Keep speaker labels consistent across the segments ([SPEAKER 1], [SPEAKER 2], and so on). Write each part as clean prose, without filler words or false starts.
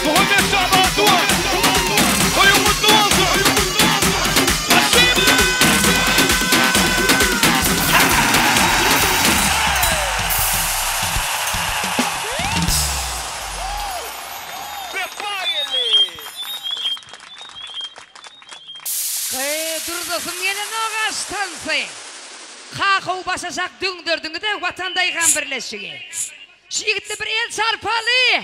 [SPEAKER 1] Muhammet Şaban Duwan. Toýuň gutly bolsun! Spasibo! Wepa geldi!
[SPEAKER 2] Gyý, durdasym gelenok-a şu tansy. Kakow başaşak düňderdiňiz-ä Watan daýhan birleşigi. Şu ýigitde bir el çarpaly!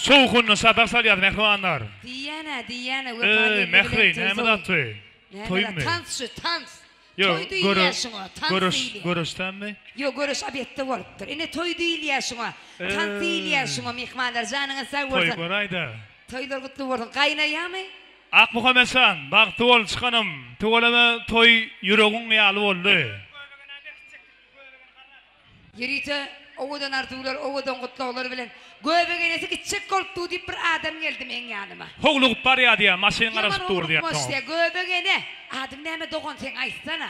[SPEAKER 1] Şowhunly şapak salýas mähribanlar.
[SPEAKER 2] Diýýän-ä, diýýän-ä, Wepa
[SPEAKER 1] Eý,
[SPEAKER 2] geldi
[SPEAKER 1] Mähri,
[SPEAKER 2] bilen
[SPEAKER 1] näme
[SPEAKER 2] toý.
[SPEAKER 1] zat toý?
[SPEAKER 2] Näme zat,
[SPEAKER 1] Toýmy?
[SPEAKER 2] tans şu, tans.
[SPEAKER 1] Ýok,
[SPEAKER 2] Toý
[SPEAKER 1] göre,
[SPEAKER 2] diýilýär şuňa, tans
[SPEAKER 1] göreş,
[SPEAKER 2] diýilýär.
[SPEAKER 1] göreşdämi?
[SPEAKER 2] Ýok, göreş obedde bolupdyr. Ine, toý diýilýär şuňa. Tans diýilýär
[SPEAKER 1] Eý.
[SPEAKER 2] şuňa, myhmanlar, janyňyz sag
[SPEAKER 1] Toý
[SPEAKER 2] bolsun.
[SPEAKER 1] göräý-dä.
[SPEAKER 2] Toýlar gutly bolsun. Gaýnaýamy?
[SPEAKER 1] Akmuhammet jan, bagtly bol çykanym. Tüweleme toý ýüregiň ýaly boldy.
[SPEAKER 2] Ýörite owadan arzuwlar, owadan gutlaglar bilen Göbek enesi gitjek bolup dur diýip bir adam geldi meň ýanyma.
[SPEAKER 1] Howlugyp barýa diýýä, maşyn
[SPEAKER 2] Ýaman
[SPEAKER 1] garaşyp dur diýýä
[SPEAKER 2] howlukmaç
[SPEAKER 1] soňam.
[SPEAKER 2] diýýä, Göbek ene, adyň näme dogan seň aýtsana.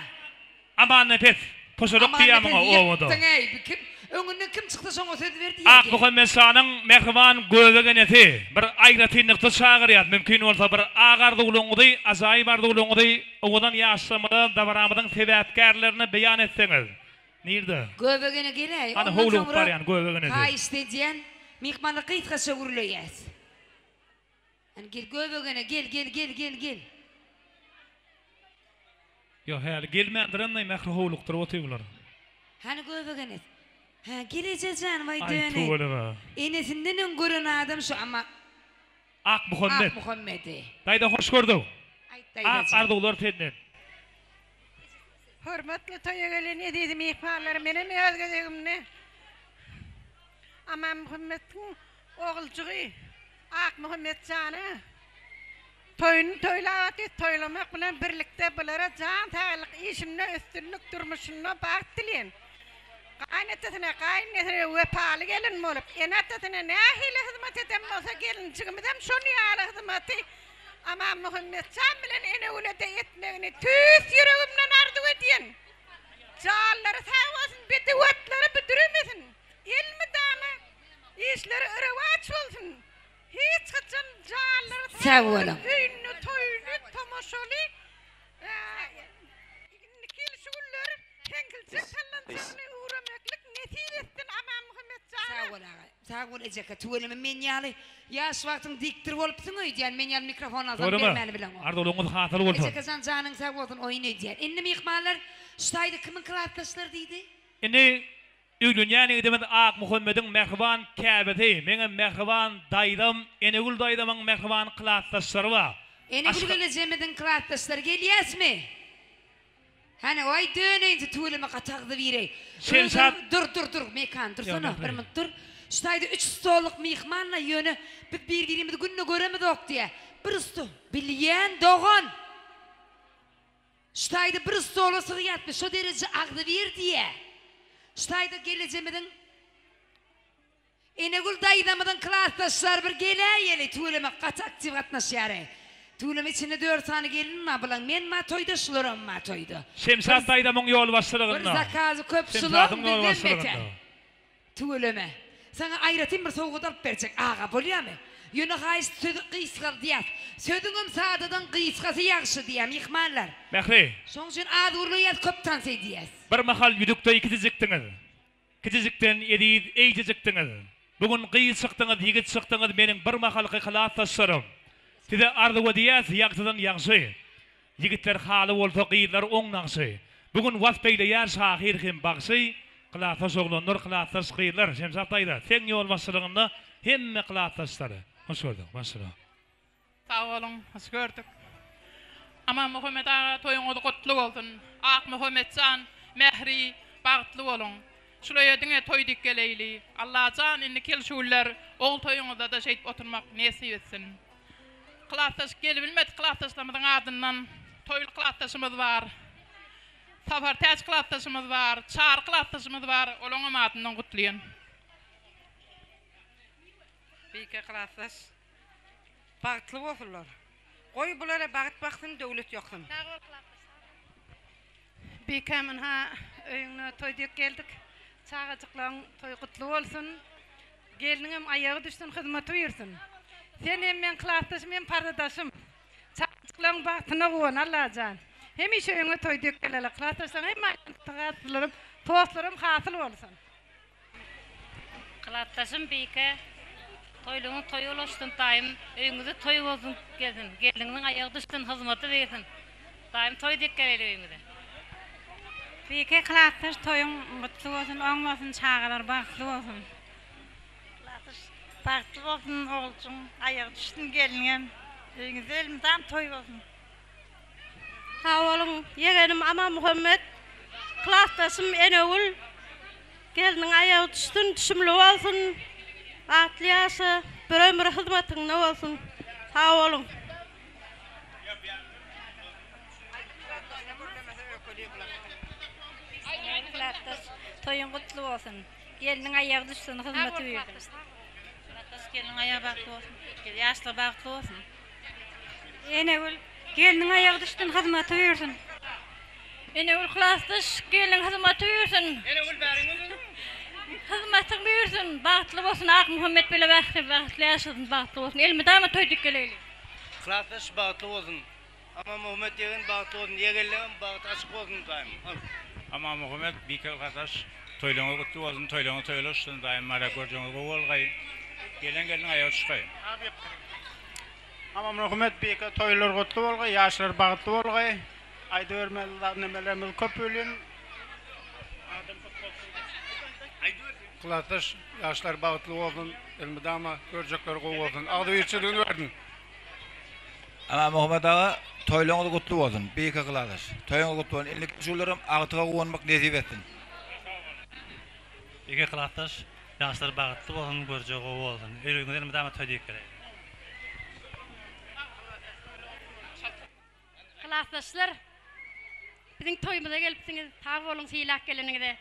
[SPEAKER 1] Amannepes, poşalak diýýä
[SPEAKER 2] Amannepes
[SPEAKER 1] muňa obada.
[SPEAKER 2] ýykdyň-eý, bu kim, öňünden kim çyksa şoňa söz ber diýýä gel.
[SPEAKER 1] Akmuhammet şanyň mähriban Göbek enesi bir aýratynlykda çagyrýas, mümkin bolsa bir ak arzuwlaryňyzy, ajaýyp arzuwlaryňyzy owadan ýaşlarymyza, dabaramyzyň sebäpkärlerine beýan etseňiz. Nirde?
[SPEAKER 2] Göbek ene geläý,
[SPEAKER 1] Hany
[SPEAKER 2] ondan
[SPEAKER 1] howlugyp
[SPEAKER 2] soňra
[SPEAKER 1] barýan göbek enesi.
[SPEAKER 2] haýyşt edýän, myhmanlar gysgaça gürleýäs. Hany gel göbek ene, gel, gel, gel, gel, gel.
[SPEAKER 1] Ýok, häli gelmändirem-de, Mähri howlukdyryp otyr bular.
[SPEAKER 2] Hany göbek enesi? Hä, gel eje jan, waý
[SPEAKER 1] Aý,
[SPEAKER 2] döneý.
[SPEAKER 1] tüweleme.
[SPEAKER 2] Enesinden öň gören adam şu, amma
[SPEAKER 1] Akmuhammet.
[SPEAKER 2] Akmuhammedi.
[SPEAKER 1] Daýza hoş gördük.
[SPEAKER 2] Aýt daýza
[SPEAKER 1] Ak
[SPEAKER 2] jan.
[SPEAKER 1] arzuwlar senden.
[SPEAKER 3] Hormatly toýa gelen eziz myhmanlar, menem öz gezegimde Amanmuhammediň oguljygy Akmuhammet jana toýuny toýlap otyrys, toýlamak bilen birlikde bulara jan saglyk, işinde üstünlik, durmuşynda bagt dileýän. Gaýynatasyna, gaýynenesine wepaly gelin bolup, ene-atasyna nähili hyzmat eden bolsa, gelinjigimizem şol ýaly hyzmaty Amanmuhammet jan bilen Enegüle-de etmegini tüýs ýüregimden arzuw edýän. Janlary sag bolsun, bedewatlary büdremesin, elmydama işleri rowaç bolsun. Hiç haçan janlary sag bolup, öýünde toýuny tomaşaly Indiki ýyl şu günler heňkiljek sallançagyny üwremeklik nesip etsin Amanmuhammet jana.
[SPEAKER 2] Sag bol aga. Sag bol ejeke tüweleme men ýaly ýaş wagtyň diktor bolupsyň öýdýän men ýaly mikrofon alsam
[SPEAKER 1] Tüweleme.
[SPEAKER 2] bermäni bileňok.
[SPEAKER 1] Arzuwlaryňyz hasyl bolsun.
[SPEAKER 2] Ejekejan janyň sag bolsun oýun öýdýän. Indi myhmanlar şu taýda kimiň klasdaşlary diýdi?
[SPEAKER 1] Indi öýlenýän ýigidimiz Akmuhammediň mähriban käbesi, meňem mähriban daýzam Enegül daýzamyň mähriban klasdaşlary bar.
[SPEAKER 2] Enegül gelejemiziň klasdaşlary gelýäsmi? Hany waý döneýinsi tüweleme gaty agzy bireý.
[SPEAKER 1] Şemşat.
[SPEAKER 2] Dur dur dur Mekan dursana bir minut dur. Şu taýda üç stollyk myhmanla ýöne biz bir birimizi günde göremizok diýä. Bir sto bilýän dogan. Şu taýda bir stola sygýatmy şo dereje agzybir diýä. Şu taýda gelejemiziň Enegül daýzamyzyň klasdaşlary bir geläýeli tüweleme gaty aktiw gatnaşýar-eý. Tüweleme içinde dört sany gelin bar bulaň men bar toýda şularam bar toýda.
[SPEAKER 1] Şemşat daýzamyň
[SPEAKER 2] Bir
[SPEAKER 1] ýolbaşçylygynda.
[SPEAKER 2] zakazy köp şulaň
[SPEAKER 1] Şemşadyň
[SPEAKER 2] bizden
[SPEAKER 1] ýolbaşçylygynda.
[SPEAKER 2] beter. Tüweleme. Saňa aýratyn bir sowgat alyp berjek aga bolýamy? Ýöne haýyşt sözi gysgaldýas. Sözüňem sadadan gysgasy ýagşy diýýä myhmanlar.
[SPEAKER 1] Mähri.
[SPEAKER 2] Şoň üçin az gürleýäs köp tans edýäs.
[SPEAKER 1] Bir mahal ýüzükde ikijijikdiňiz. Kiçijikden eziz eýjejikdiňiz. Bu gün gyz çykdyňyz, ýigit çykdyňyz meniň bir mahalky klasdaşlarym. Size arzuw edýäs ýagşydan ýagşy. Ýigitler haly bolsa gyzlar oň nagşy. Bu gün wasp eýleýär şahyr hem bagşy. Klasdaş oglanlar, klasdaş gyzlar. Şemşat daýza, seň ýolbaşçylygyňda hemme klasdaşlar. Hoş gördük, başla.
[SPEAKER 4] Sag boluň, hoş gördük. Amanmuhammet aga toýuňyz gutly bolsun. Akmuhammetjan, Mähri, bagtly boluň. Şul öýe diňe toý dik geleýli. Allajan indiki ýyl şu günler ogul toýuňyzda-da şeýdip oturmak nesip etsin. Klasdaş gelibilmedik klasdaşlarymyzyň adyndan Toýly klasdaşymyz bar. Sapartäç klasdaşymyz bar, Çary klasdaşymyz bar, olaňam adyndan gutlaýan.
[SPEAKER 3] Bike klasdaş. Bagtly bolsunlar. Goý bulara bagt baksyn döwlet ýoksyn.
[SPEAKER 4] Sag bol klasdaş.
[SPEAKER 3] Bikäm ynha öýüňe toý diýip geldik. Çagajyklaň toýy gutly bolsun. Gelniňem aýagy düşsün hyzmaty buýursyn. Sen hem meň klasdaşym hem partadaşym. Çagajyklaň bagtyna guwan Allajan. Hemişe öýüňe toý diýip geleli. Klasdaşlaň hemme aýdan tostlarym hasyl bolsun.
[SPEAKER 5] Klasdaşym Bike, toýlugyň toýy ulaşsyn daýym, öýüňizde toý bolsun gelsin, gelniňiziň aýagy düşsün hyzmaty degsin, daýym toý dek geleýli öýüňize.
[SPEAKER 6] Bike klasdaş toýuň gutly bolsun oň bolsun çagalar bagtly bolsun.
[SPEAKER 7] Klasdaş bagtly bolsun oguljyň aýagy düşsün gelniňem öýüňizde elmydam toý bolsun.
[SPEAKER 8] Sag boluň ýegenim Amanmuhammet klasdaşym Enegül gelniň aýagy düşsün düşümli bolsun bagtly ýaşa bir ömür hyzmatyňda bolsun sag boluň.
[SPEAKER 7] Klasdaş toýuň gutly bolsun gelniň aýagy düşsün hyzmaty buýursun. Klasdaş gelniň aýagy bagtly bolsun ýaşlygy bagtly bolsun.
[SPEAKER 6] Enegül, gelniň aýagy düşsün hyzmaty buýursyn.
[SPEAKER 5] Enegül klasdaş gelniň hyzmaty buýursyn. Enegül bäriň Hyzmatyň buýursyn, bagtly bolsun Akmuhammet bile bähri bagtly ýaşasyn bagtly bolsun elmydama toý dik geleýli.
[SPEAKER 9] Klasdaş bagtly bolsun. Amanmuhammet ýegen bagtly bolsun ýegenleňem bagty açyk bolsun daýym al.
[SPEAKER 10] Amanmuhammet Bike gardaş toýlaňyz gutly bolsun toýlaňyz toýlaşsyn daýym mara görjeňiz gowy bolgaý gelen gelniň aýagy çykaý.
[SPEAKER 11] Amanmuhammet Bike toýlar gutly bolgaý ýaşlar bagtly bolgaý aýdybermeli zat nemelerimiz köp welin adam köp bolsun.
[SPEAKER 12] Klasdaş ýaşlar bagtly bolsun elmydama görjekleri gowy bolsun agzybirçiligini bersin.
[SPEAKER 13] Amanmuhammet aga toýlaryňyz gutly bolsun Beýik akyl-adaş toýuňyz gutly bolsun indiki şuwlaram agtyga guwanmak nesip etsin.
[SPEAKER 14] Beýik akyl-adaş ýaşlar bagtly bolsun görjegi gowy bolsun öýleriňiz elmydama toý diýip geleýin.
[SPEAKER 6] Klasdaşlar biziň toýumyza gelipsiňiz sag boluň sylap geleniňize.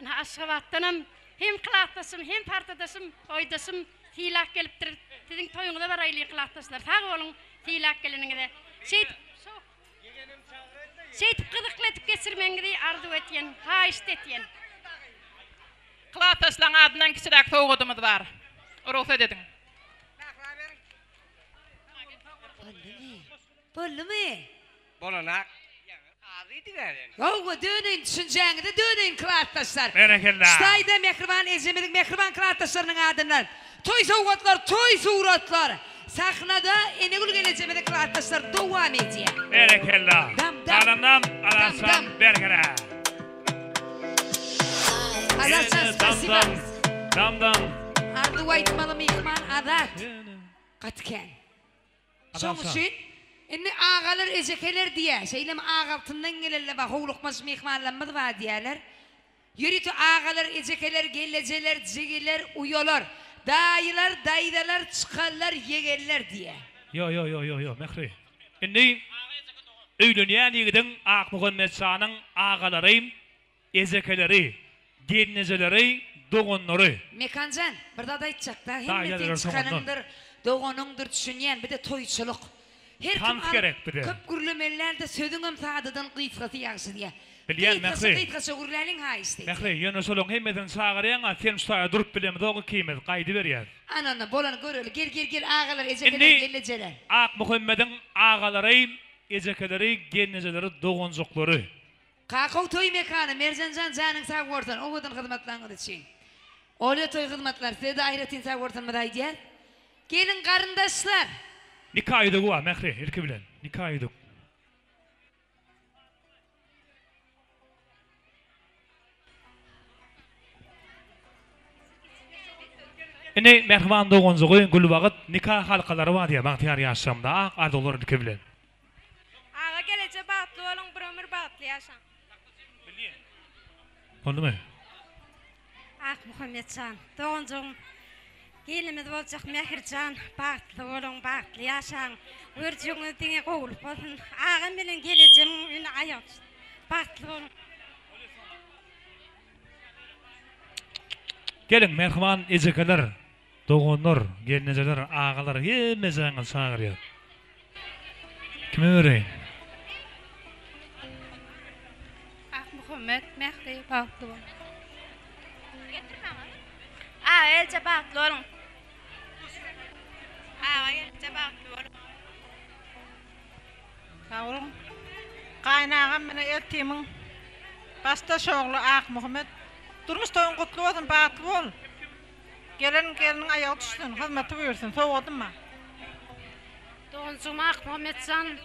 [SPEAKER 6] Ynha Aşgabatdanam hem klasdaşym hem partadaşym toýdaşym sylap gelipdir. Siziň toýuňyza baraýly klasdaşlar sag boluň sylap geleniňize. Şeýdip şeýdip gyzykly edip geçirmegiňizi arzuw etýän haýyşt etýän.
[SPEAKER 4] Klasdaşlaň adyndan kiçiräk sowgadymyz bar. Rugsat ediň.
[SPEAKER 2] Boldumy? Boldumy?
[SPEAKER 9] Bolanak kazy diýärin.
[SPEAKER 2] Hawa, döneýin düşünjäňize döneýin klasdaşlar.
[SPEAKER 1] Berekella.
[SPEAKER 2] Ştaýda mähriban ejemiziň mähriban klasdaşlarynyň adyndan toý sowgatlar, toý suratlar. Sahnada Enegül gelejemiziň klasdaşlar dowam edýär.
[SPEAKER 1] Berekella.
[SPEAKER 2] Dam dam.
[SPEAKER 1] Galanam
[SPEAKER 2] Dam
[SPEAKER 1] Alasjan
[SPEAKER 2] dam.
[SPEAKER 1] bergere.
[SPEAKER 2] Azatjan
[SPEAKER 1] Ýene dam
[SPEAKER 2] spasiba.
[SPEAKER 1] dam. Dam dam.
[SPEAKER 2] Arzuw aýtmaly myhman Azat. Gaty kän. Şoň üçin indi agalar ejekeler diýýär. Şeýlem agaltyndan gelenler bar, howlukmaç myhmanlarymyz bar diýýärler. Ýörite agalar, ejekeler, gelnejeler, jigiler, uýalar, daýylar, daýzalar, çykanlar, ýegenler diýýär.
[SPEAKER 1] Ýo ýo ýo ýo ýo Mähri. Indi öýlenýän ýigidiň Akmuhammet şanyň agalary, ejekeleri, gelnejeleri, doganlary.
[SPEAKER 2] Mekanjan, bir zat aýtjakda, hemme
[SPEAKER 1] Daýzalar
[SPEAKER 2] seň
[SPEAKER 1] soňundan.
[SPEAKER 2] çykanyňdyr, doganyňdyr düşünýän, bir-de toýçulyk. Her kim
[SPEAKER 1] Tans
[SPEAKER 2] alyp
[SPEAKER 1] gerek bize.
[SPEAKER 2] köp gürlemeli däl-de, sözüňem sadadan gysgasy ýagşy diýýär.
[SPEAKER 1] Bilýän
[SPEAKER 2] Gysgaça,
[SPEAKER 1] Mähri.
[SPEAKER 2] gysgaça gürläliň haýyşt edýän.
[SPEAKER 1] Mähri, ýöne şolaň hemmesini çagyrýaň-a, sen şu taýa durup bilemizok ikimiz, gaýdyberýäs.
[SPEAKER 2] Ana-na, bolany göreli. Gel, gel, gel, agalar, ejekeler,
[SPEAKER 1] Indi
[SPEAKER 2] gelnejeler.
[SPEAKER 1] Akmuhammediň agalary, ejekeleri, gelnejeleri, doganjyklary.
[SPEAKER 2] Kakow toý mekany Merjenjan janyň sag bolsun owadan hyzmatlaryňyz üçin. Olýa toý hyzmatlar sizede aýratyn sag bolsunymyzy aýdýas. Geliň garyndaşlar.
[SPEAKER 1] Nika ýüzügi bar Mähri ilki bilen nika ýüzük. Indi mähriban doganjygy Gülbagyt nika halkalary bar diýýär bagtyýar ýaşlarymda ak arzuwlar ilki bilen.
[SPEAKER 15] Aga geleje bagtly boluň bir ömür bagtly ýaşaň.
[SPEAKER 1] Boldumy?
[SPEAKER 6] Akmuhammetjan doganjygym gelnimiz boljak Mähirjan bagtly boluň bagtly ýaşaň görjegiňiz diňe gowulyk bolsun agam bilen gelejemiň indi aýagy düşsün bagtly boluň.
[SPEAKER 1] Geliň mähriban ejekeler Doganlar, gelnejeler, agalar hemmejaňyzy çagyrýas. Kime bereýin?
[SPEAKER 16] Muhammet, Mähri, bagtly bol.
[SPEAKER 15] Aga gelje bagtly boluň. Aga gelje bagtly boluň.
[SPEAKER 3] Sag boluň. Gaýynagam mine ertimiň başdaş ogly Akmuhammet. Durmuş toýuň gutly bolsun, bagtly bol. Gelen gelniň aýagy düşsün, hyzmaty buýursyn. Sowgadym bar.
[SPEAKER 6] Doganjygym Akmuhammetjan,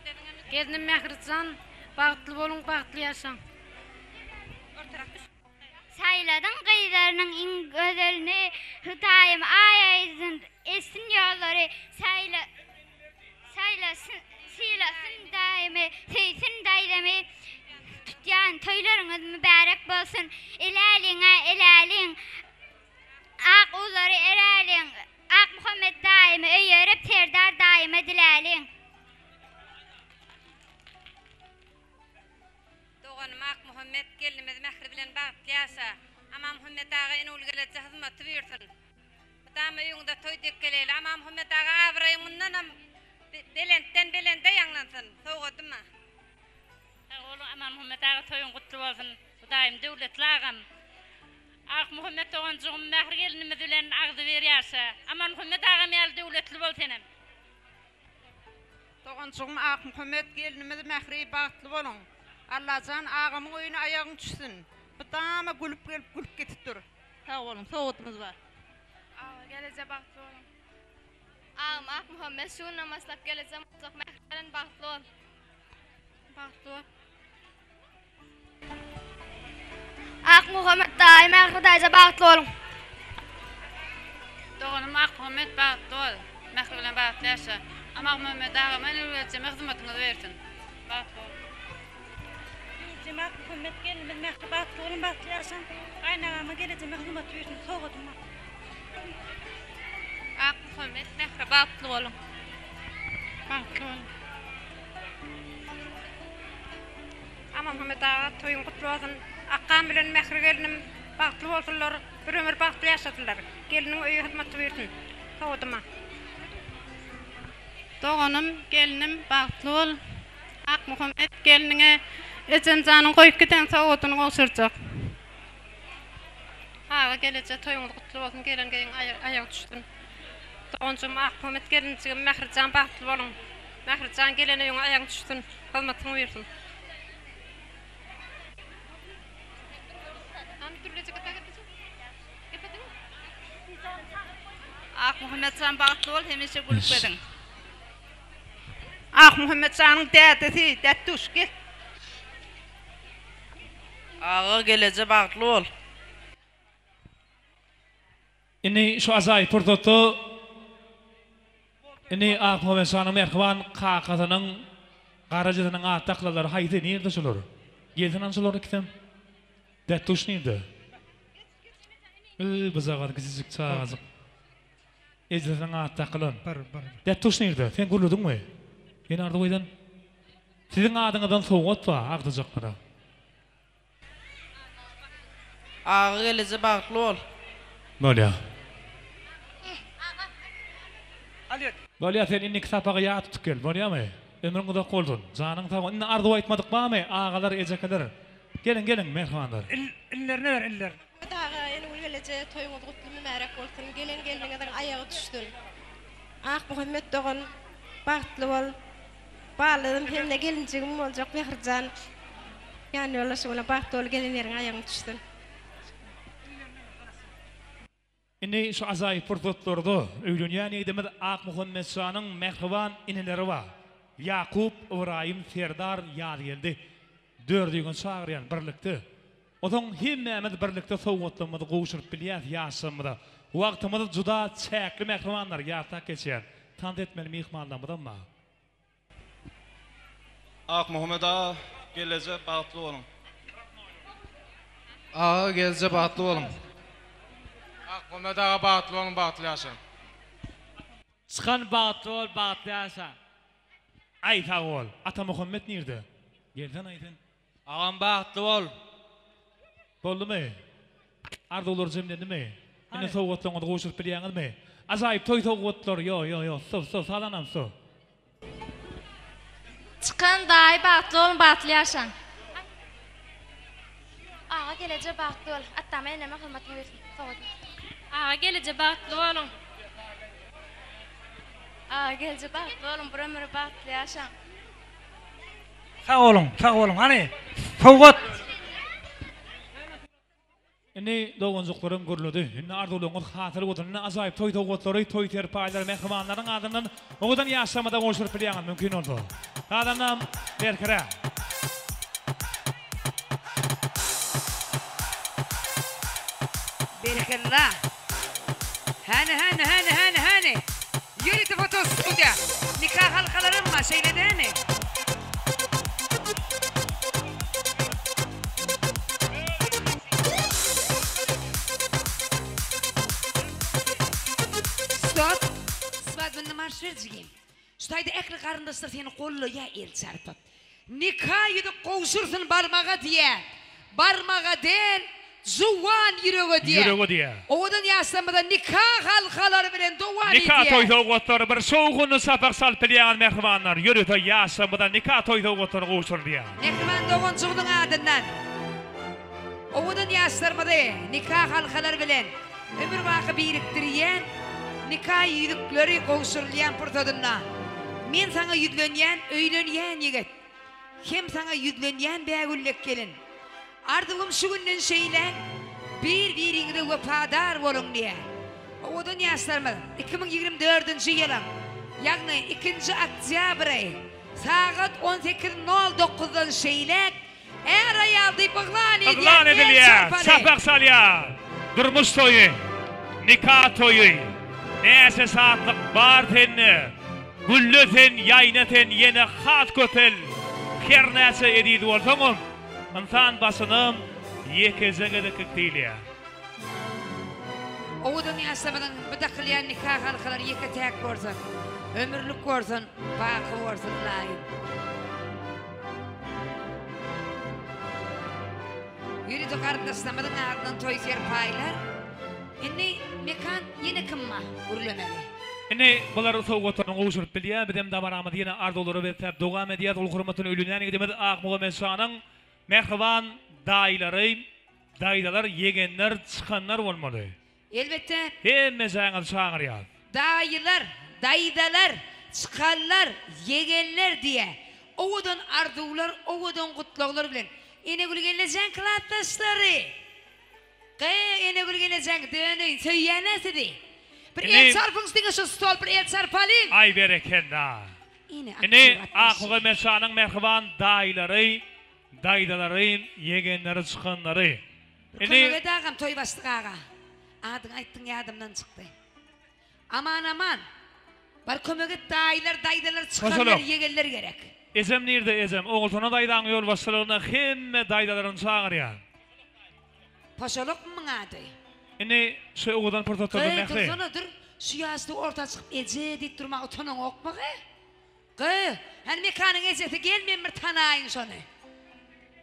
[SPEAKER 6] gelnim Mährijan, bagtly boluň, bagtly ýaşaň.
[SPEAKER 17] Saýladyň gyzlarynyň iň gözelini, Hudaýym aý aýdyn etsin ýollary, Saýla saýlasyn sylasyn daýymy, söýsün daýzamy, Tutýan toýlaryňyz mübärek bolsun, Eläliň-ä eläliň, ak uwlary eräliň, Akmuhammet daýymy öýerip, Serdar daýyma diläliň.
[SPEAKER 7] Doganym Akmuhammet gelnimiz Mähri bilen bagtly ýaşa. Amanmuhammet aga ene-ogul geleje hyzmaty buýursyn. Mydama öýüňize toý dek geleýli. Amanmuhammet aga abraýyň mundanam belentden belende ýaňlansyn. Sowgadyma.
[SPEAKER 5] Sag boluň Amanmuhammet aga toýuň gutly bolsun. Hudaýym döwletli agam. Akmuhammet doganjygym Mähri gelinimiz bilen agzybir ýaşa. Amanmuhammet agam ýaly döwletli bol senem.
[SPEAKER 3] Doganjygym Akmuhammet gelnimiz Mähri bagtly boluň. Allajan agamyň öýüne aýagyň düşsün. Mydama gülüp gelip gülüp gitip dur. Sag boluň sowgadymyz bar.
[SPEAKER 15] Aga geleje bagtly boluň. Agam Akmuhammet şu günden başlap geleje mutlak Mähri bilen bagtly bol. Bagtly bol.
[SPEAKER 17] Akmuhammet daýy Mähri daýza bagtly boluň.
[SPEAKER 16] Doganym Akmuhammet bagtly bol. Mähri bilen bagtly ýaşa. Amakmuhammet agam ene öwretjeme hyzmatyňyzy bersin. Bagtly bol.
[SPEAKER 5] Gelejeme Akmuhammet gelnimiz Mähri bagtly boluň bagtly ýaşaň. Gaýynagama gelejeme hyzmaty bersin sowgadym bar.
[SPEAKER 16] Akmuhammet Mähri bagtly boluň.
[SPEAKER 4] Bagtly boluň.
[SPEAKER 3] Amanmuhammet aga toýuň gutly bolsun. Akgam bilen Mähri gelnim bagtly bolsunlar, bir ömür bagtly ýaşasynlar. Gelniň öýi hyzmatçy buýursyn. Sowudyma.
[SPEAKER 16] Doganym, gelnim bagtly bol. Akmuhammet gelniňe ejemjanyň goýup giden sowgadyny gowşurjak.
[SPEAKER 6] Aga geleje toýuňyz gutly bolsun gelen geýiň aýagy düşsün. Doganjygym Akmuhammet gelinjigim Mährijan bagtly boluň. Mährijan gelen öýüňe aýagyň düşsün hyzmatyň buýursyn.
[SPEAKER 7] Akmuhammetjan bagtly bol hemişe gülüp geziň.
[SPEAKER 3] Akmuhammetjanyň dädesi Dätduş gel.
[SPEAKER 18] Aga geleje bagtly bol.
[SPEAKER 1] Indi şu ajaýyp pursatda indi Akmuhammet şanyň mähriban kakasynyň garajasynyň at daklalary haýsy nirde şular? Gelsin hany şular ikisem. Dätduş nirde? Öý bujagaz kiçijik çagajyk. Ejesiniň at dakylan. Dätduş nirde? Sen gürlediňmi? Ýene arzuw eden. Siziň adyňyzdan sowgat bar agtyjaklara.
[SPEAKER 18] Aga gelije bagtly bol.
[SPEAKER 1] Bolýa. Bolýa sen indiki sapagy ýat tutup gel bolýamy? Ömrüň uzak bolsun. Janyň sag indi arzuw aýtmadyk barmy agalar ejekeler. Geliň geliň mähribanlar.
[SPEAKER 19] Inlerine ber inlerine.
[SPEAKER 15] Mehmet aga Enegül geleje toýuňyz gutly mübärek bolsun gelen gelniňiziň aýagy düşsün.
[SPEAKER 8] Akmuhammet dogan bagtly bol. Ballarym hemde gelinjigim boljak Mährijan ýan ýoldaşyň bilen bagtly bol gelen ýeriňe aýagyň düşsün.
[SPEAKER 1] Indi şu ajaýyp pursatlarda öýlenýän ýigidimiz Akmuhammetjanyň mähriban inileri bar. Ýakup, Ybraýym, Serdar, Ýazgeldi. Dördüňi çagyrýan birlikde. Onsoň hemmämiz birlikde sowgatlarymyzy gowşuryp bilýäs ýaşlarymyza. Wagtymyz juda çäkli mähribanlar, ýatlap geçýän. Tans etmeli myhmanlarymyzam bar.
[SPEAKER 20] Akmuhammet aga geleje bagtly boluň.
[SPEAKER 21] Aga gelje bagtly boluň.
[SPEAKER 22] Akmuhammet aga bagtly boluň bagtly ýaşaň.
[SPEAKER 23] Çykan bagtly bol bagtly ýaşa.
[SPEAKER 1] Aý sag bol. Atamuhammet nirde? Gelsenaý sen.
[SPEAKER 23] Agam bagtly bol.
[SPEAKER 1] Boldumy? Arzuwlar jemlendimi? Indi sowgatlaryňyzy gowşuryp bilýäňizmi? Ajaýyp toý sowgatlary ýo ýo ýo sso sso salanam sso.
[SPEAKER 15] Çykan daýy bagtly boluň bagtly ýaşaň. geleje bagtly bol. Atama eneme hyzmatyň bersin. Sowgadyň.
[SPEAKER 5] Aga geleje bagtly boluň. Aga geleje bagtly boluň bir ömür bagtly ýaşaň.
[SPEAKER 10] Sag boluň, sag boluň. Hany, sowgat.
[SPEAKER 1] Indi doganjyklarym gürledi. Indi arzuwlaryňyz hasyl bolsun. Indi ajaýyp toý sowgatlary, toý serpaýlary mähribanlaryň adyndan owadan ýaşlamada gowşuryp bilýäňiz mümkin bolsa. Sazandam Berkere.
[SPEAKER 2] Berekella. Häni häni häni häni häni. Ýörite foto studiýa. Nika halkalaram bar şeýle dämi? Stop. Swadbynny marş ber jigim. Şu taýda ähli garyndaşlar seni gollaýa el çarpyp. Nika ýüzük gowşursyn barmaga diýä. Barmaga däl, juwan ýürege diýä.
[SPEAKER 1] Ýürege diýä.
[SPEAKER 2] Owadan ýaşlarymyza nika halkalary bilen dowam
[SPEAKER 1] Nika
[SPEAKER 2] edýä.
[SPEAKER 1] toý sowgatlary bir şowhunly çapak çalyp bilýäňiz mähribanlar. Ýörite ýaşlarymyza nika toý sowgatlary gowşurylýar.
[SPEAKER 2] Mähriban doganjygynyň adyndan owadan ýaşlarymyzy nika halkalary bilen ömürbaky birikdirýän nika ýüzükleri gowşurylýan pursadynda men saňa ýüzlenýän öýlenýän ýigit hem saňa ýüzlenýän bägüllek gelin arzuwym şu günden şeýläk bir-biriňize wepadar boluň diýýär. Owadan ýaşlarymyz 2024-nji ýylyň ýagny ikinji oktýabry sagat on sekiz nol dokuzdan şeýläk Är-aýal diýip yglan edýän
[SPEAKER 1] Yglan
[SPEAKER 2] el
[SPEAKER 1] edilýär,
[SPEAKER 2] çarpaly.
[SPEAKER 1] çapak salýar. Durmuş toýy, nika toýy. Näçe şatlyk bar sende. Gülle sen, ýaýna sen, ýene has köpel. Her näçe eziz bolsaňam, ynsan başyna ýekeje gezeklik diýilýär.
[SPEAKER 2] Owadan ýaşlarymyzyň bu dakylýan nika halkalary ýeke-täk bolsun, ömürlik bolsun, baky bolsun ylaýym. Ýörite garyndaşlarymyzyň adyndan toý serpaýlar. Indi Mekan ýene kim bar gürlemeli?
[SPEAKER 1] Indi bular sowgatlaryny gowşuryp bilýär. Bizem dabaramyzy ýene arzuwlara besläp dowam edýäs. Uly hormatly öýlenýän ýigidimiz Akmuhammet şanyň mähriban daýylary, daýzalar, ýegenler, çykanlar bolmaly.
[SPEAKER 2] Elbetde.
[SPEAKER 1] Hemmejaňyzy çagyrýas.
[SPEAKER 2] Daýylar, daýzalar, çykanlar, ýegenler diýä. Owadan arzuwlar, owadan gutlaglar bilen. Enegül gelnejeň klasdaşlary! Gy, Enegül gelnejeň döneýin, söýýän-ä sizi. Bir el çarpyň diňe şu stol bir el çarpalyň.
[SPEAKER 1] Aý berekella.
[SPEAKER 2] Ine,
[SPEAKER 1] Indi Akmuhammet şanyň mähriban daýylary, daýzalary, ýegenleri, çykanlary.
[SPEAKER 2] Bir kömek et agam toý başlyk aga. Adyňy aýtdyň ýadymdan çykdy. Aman aman. Bar kömek et daýylar daýzalar çykanlar ýegenler gerek.
[SPEAKER 1] Ejem nirde ejem Ogulsona daýzaň ýolbaşçylygynda hemme daýzalaryny çagyrýar.
[SPEAKER 2] Poşalakmy muň ady.
[SPEAKER 1] Indi şu owadan pursatlarda
[SPEAKER 2] Gyý
[SPEAKER 1] Mähri.
[SPEAKER 2] dursana dur. Şu ýaşda orta çykyp eje diýip durmaga utanaňokmy gyý. Gyý, hany Mekanyň ejesi gel men bir tanaýyn şony.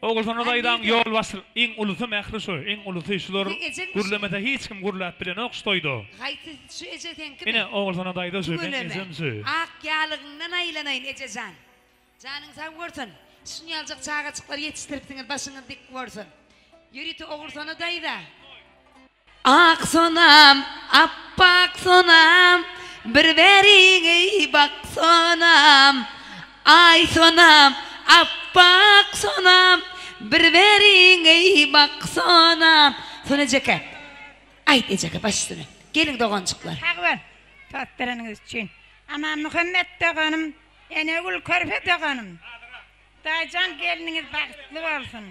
[SPEAKER 1] Ogulsona
[SPEAKER 2] Hany
[SPEAKER 1] daýzaň
[SPEAKER 2] nirde?
[SPEAKER 1] ýolbaşçy iň ulusy Mähri şu, iň ulusy şular
[SPEAKER 2] Seň ejeňmi şu?
[SPEAKER 1] gürlemese hiç kim gürläp bilenok şu toýda.
[SPEAKER 2] Haýsy şu eje seňkimi?
[SPEAKER 1] Ine Ogulsona daýza şu, meň
[SPEAKER 2] Tüweleme.
[SPEAKER 1] ejem şu.
[SPEAKER 2] Ak ýalygyňdan aýlanaýyn ejejan. Janyň sag bolsun. Şuny ýaljak çagajyklary ýetişdiripsiňiz başyňyz dik bolsun. Ýörite Ogulsona daýza. Ak sonam, appak sonam, bir bäriňi baksonam. Aý sonam, appak sonam, bir bäriňi baksonam. Sona ejeke, aýt ejeke baş üstüne. Geliň doganjyklar.
[SPEAKER 3] Sag bol, tost bereniňiz üçin. Amanmuhammet doganym, Enegül körpe doganym. Daýyjan gelniňiz bagtly bolsun.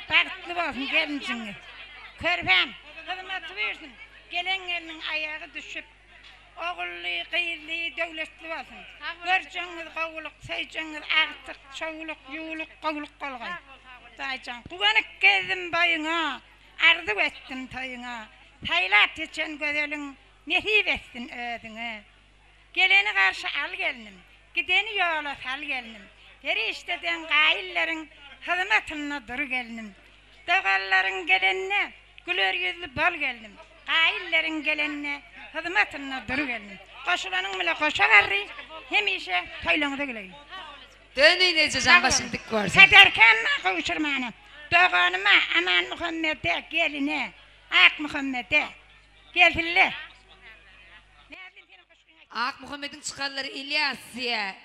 [SPEAKER 3] Bagtly bolsun gelinjigiňiz. Körpäm hyzmaty buýrsyn. Gelen gelniň aýagy düşüp, ogully, gyzly, döwletli bolsun. Görjegiňiz gowulyk, söýjegiňiz agtyk, çowluk, ýuwluk, gowluk bolgaý. Daýyjan, guwanyp gezdim boýuňa, arzuw etdim toýuňa. Saýlap seçen gözeliň nesip etsin özüňe. Geleni garşy al gelnim, Gideni ýola sal gelnim. Perişdeden gaýyllaryň Hyzmatynda dur gelnim. Doganlaryň gelenine Güler ýüzli bol gelnim. Gaýyllaryň gelenine Hyzmatynda dur gelnim. Goşulanyň bile goşa garry, Hemişe toýlaňyza güleýin.
[SPEAKER 2] Döneýin ejejan başyň dik bolsun.
[SPEAKER 3] Pederkäm gowşurmana. Doganyma Amanmuhammede, geline Akmuhammede. Gelsinler.
[SPEAKER 2] Akmuhammediň çykanlary Ilýas diýä.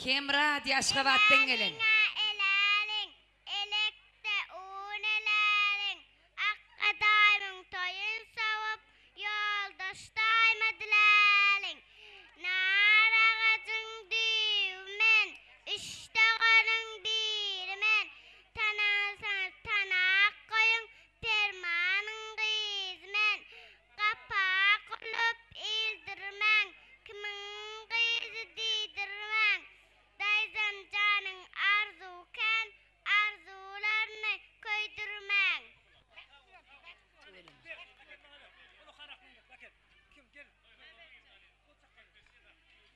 [SPEAKER 2] Hemra diýä Aşgabatdan gelen.
[SPEAKER 17] Eläliň, elekde un eläliň, Akga daýymyň toýun sowup, Ýoldaş daýyma diläliň. Nar agajyň düýbi men, Üç doganyň biri men, Tanasaňyz tanap goýuň, Permanyň gyzy men. Gapa gulup ildirmäň, Kimiň gyzy diýdirmäň. Daýzam janyň arzuwy kän, Arzuwlaryny köýdürmäň.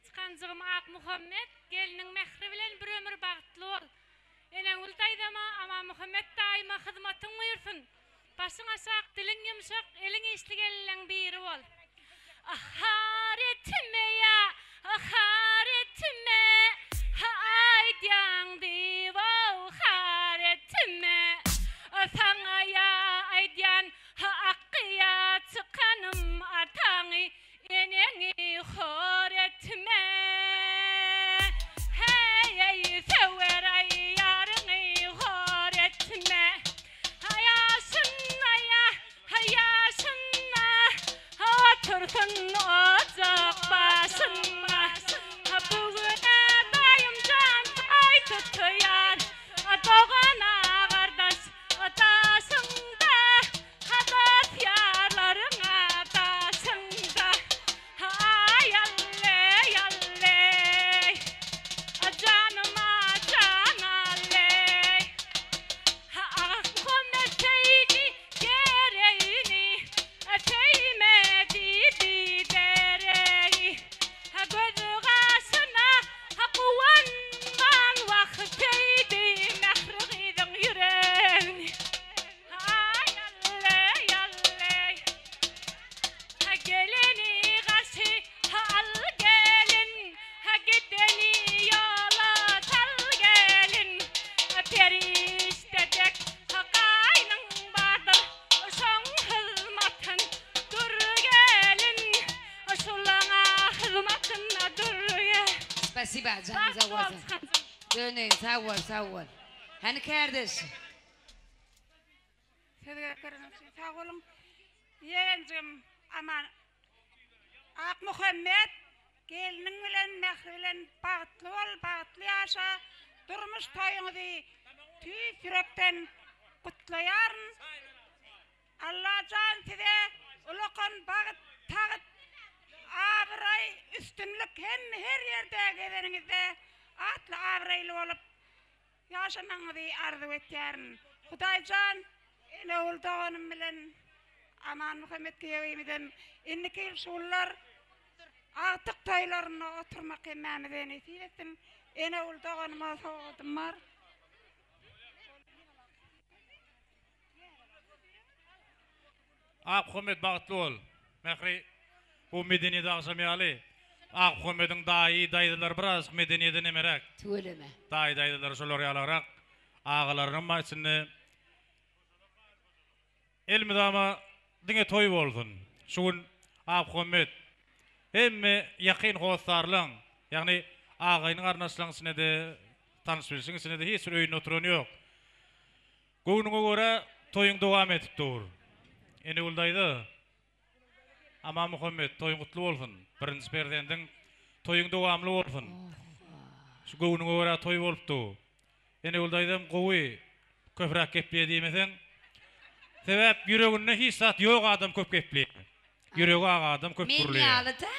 [SPEAKER 5] Çykanjygym Akmuhammet, gelniň mähri bilen bir ömür bagtly bol. Enegül daýzama, Amanmuhammet daýyma hyzmatyň buýursyn. Başyň aşak, diliň ýumşak, eliň işli gelinleň biri bol. Har etme ýa, har etme, aýdýaň diýip-ow, har etme. Saňa ýa aýdýan akýa çykanym ataňy Eneňi hor etme. Heý, söwer aý ýaryňy hor etme. Ýaşynda ýaşynda otursyn ojak başynda. Bu gün-ä daýym jan toý tutýar. Dogan-a gardaş daşyňda. Hadas ýarlaryňa daşyňda Aý alleý alleý Janyma jan alleý Akmuhammet söýdi geregini Söýmedi bideregi Gözi gaşyna guwanman Wah söýdi mähri gyzyň ýüregini. Geleni garşy al gelin, gideni ýola sal gelin. Perişde dek gaýnyň bardyr, şoň hyzmatyn dur gelin. Şulaňa hyzmatynda dur gelin.
[SPEAKER 2] Spasiba janyň sag bolsun. Döneýin sag bol sag bol. Hany kärdeş.
[SPEAKER 3] Söz bereniňiz üçin sag boluň. Ýegenjigim Aman Akmuhammet gelniň bilen Mähri bilen bagtly bol, bagtly ýaşa. Durmuş toýuňyzy tüýs ýürekden gutlaýaryn. Allajan size ulakan bagt, tagt, abraý, üstünlik hemme her ýerde gezeniňizde atly abraýly bolup Ýaşamagyňyzy arzuw etýärin. Hudaýjan Enegül doganym bilen Amanmuhammet giýewimizem indiki ýyl şullar agtyk toýlarynda oturmak hemmämize nesip etsin. Enegül doganyma sowgadym bar.
[SPEAKER 1] Akmuhammet bagtly bol. Mähri bu medeniýet agşamy ýaly Akmuhammediň daýy daýzalary birazjyk medeniýede nemeräk.
[SPEAKER 2] Tüweleme.
[SPEAKER 1] Daýy daýzalary şolar ýalyrak. Agalarynyň bar içinde. Elmydama diňe toý bolsun. Şu gün Akmuhammet hemme ýakyn hossarlaň, ýagny agaýyny garyndaşlaň içinde-de, tanyş-bilişiň içinde-de hiç bir öýünde oturan ýok. Göwnüňe görä toýuň dowam edip dur. Enegül daýza, Amanmuhammet toýuň gutly bolsun. Birinji perzendiň toýuň dowamly bolsun. Şu göwnüňe görä toý bolup dur. Enegül daýzam gowy köpräk gepleýä diýmeseň. Sebäp ýüreginde hiç zat ýok adam köp gepleýär. Ýüregi ak adam köp
[SPEAKER 2] Men
[SPEAKER 1] gürleýär.
[SPEAKER 2] ýaly-da.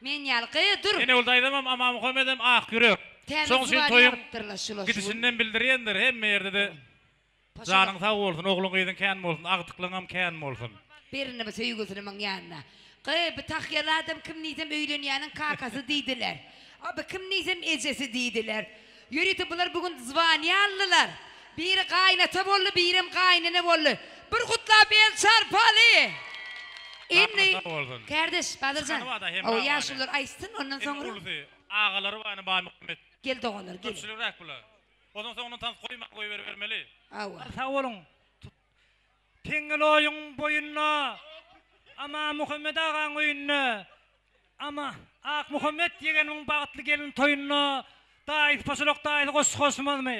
[SPEAKER 2] Men ýaly. Gyz, dur.
[SPEAKER 1] Enegül daýzamam Amanmuhammedem ak ýürek.
[SPEAKER 2] Täze
[SPEAKER 1] Şoň üçin
[SPEAKER 2] juwan
[SPEAKER 1] toýuň
[SPEAKER 2] ýazypdyrlar şular şu gün.
[SPEAKER 1] gidişinden bildirýändir hemme ýerde-de janyň sag bolsun, ogluň gyzyň kän bolsun, agtyklaňam kän bolsun.
[SPEAKER 2] Berin bu söýgüsini muň ýanyna. Gyz, bu tahýaly adam kim diýsem öýlenýäniň kakasy diýdiler. A bu kim diýsem ejesi diýdiler. Ýörite bular bu gün zwaniýa aldylar. Biri gaýynata boldy, birem gaýynene boldy. Bir gutlap el çarpaly! Indi,
[SPEAKER 1] Sag bolsun.
[SPEAKER 2] kärdeş, Bazarjan,
[SPEAKER 1] Çykany bar-da, Hemra
[SPEAKER 2] o
[SPEAKER 1] bar
[SPEAKER 2] ýaşulular aýtsyn, ondan
[SPEAKER 1] Indi
[SPEAKER 2] soňra.
[SPEAKER 1] ulusy, agalary bar indi Baýmuhammet.
[SPEAKER 2] Gel doganlar, gel.
[SPEAKER 1] Köpçüligräk bular.
[SPEAKER 14] Ondan soňundan tans goýman goýberibermeli.
[SPEAKER 2] Hawa.
[SPEAKER 10] Sag boluň. Teňňeloýuň boýunda, Amanmuhammet agaň öýünde, Ama Akmuhammet ýegenimiň bagtly gelin toýunda daýysy poşalak daýysy goşgy goşmazmy?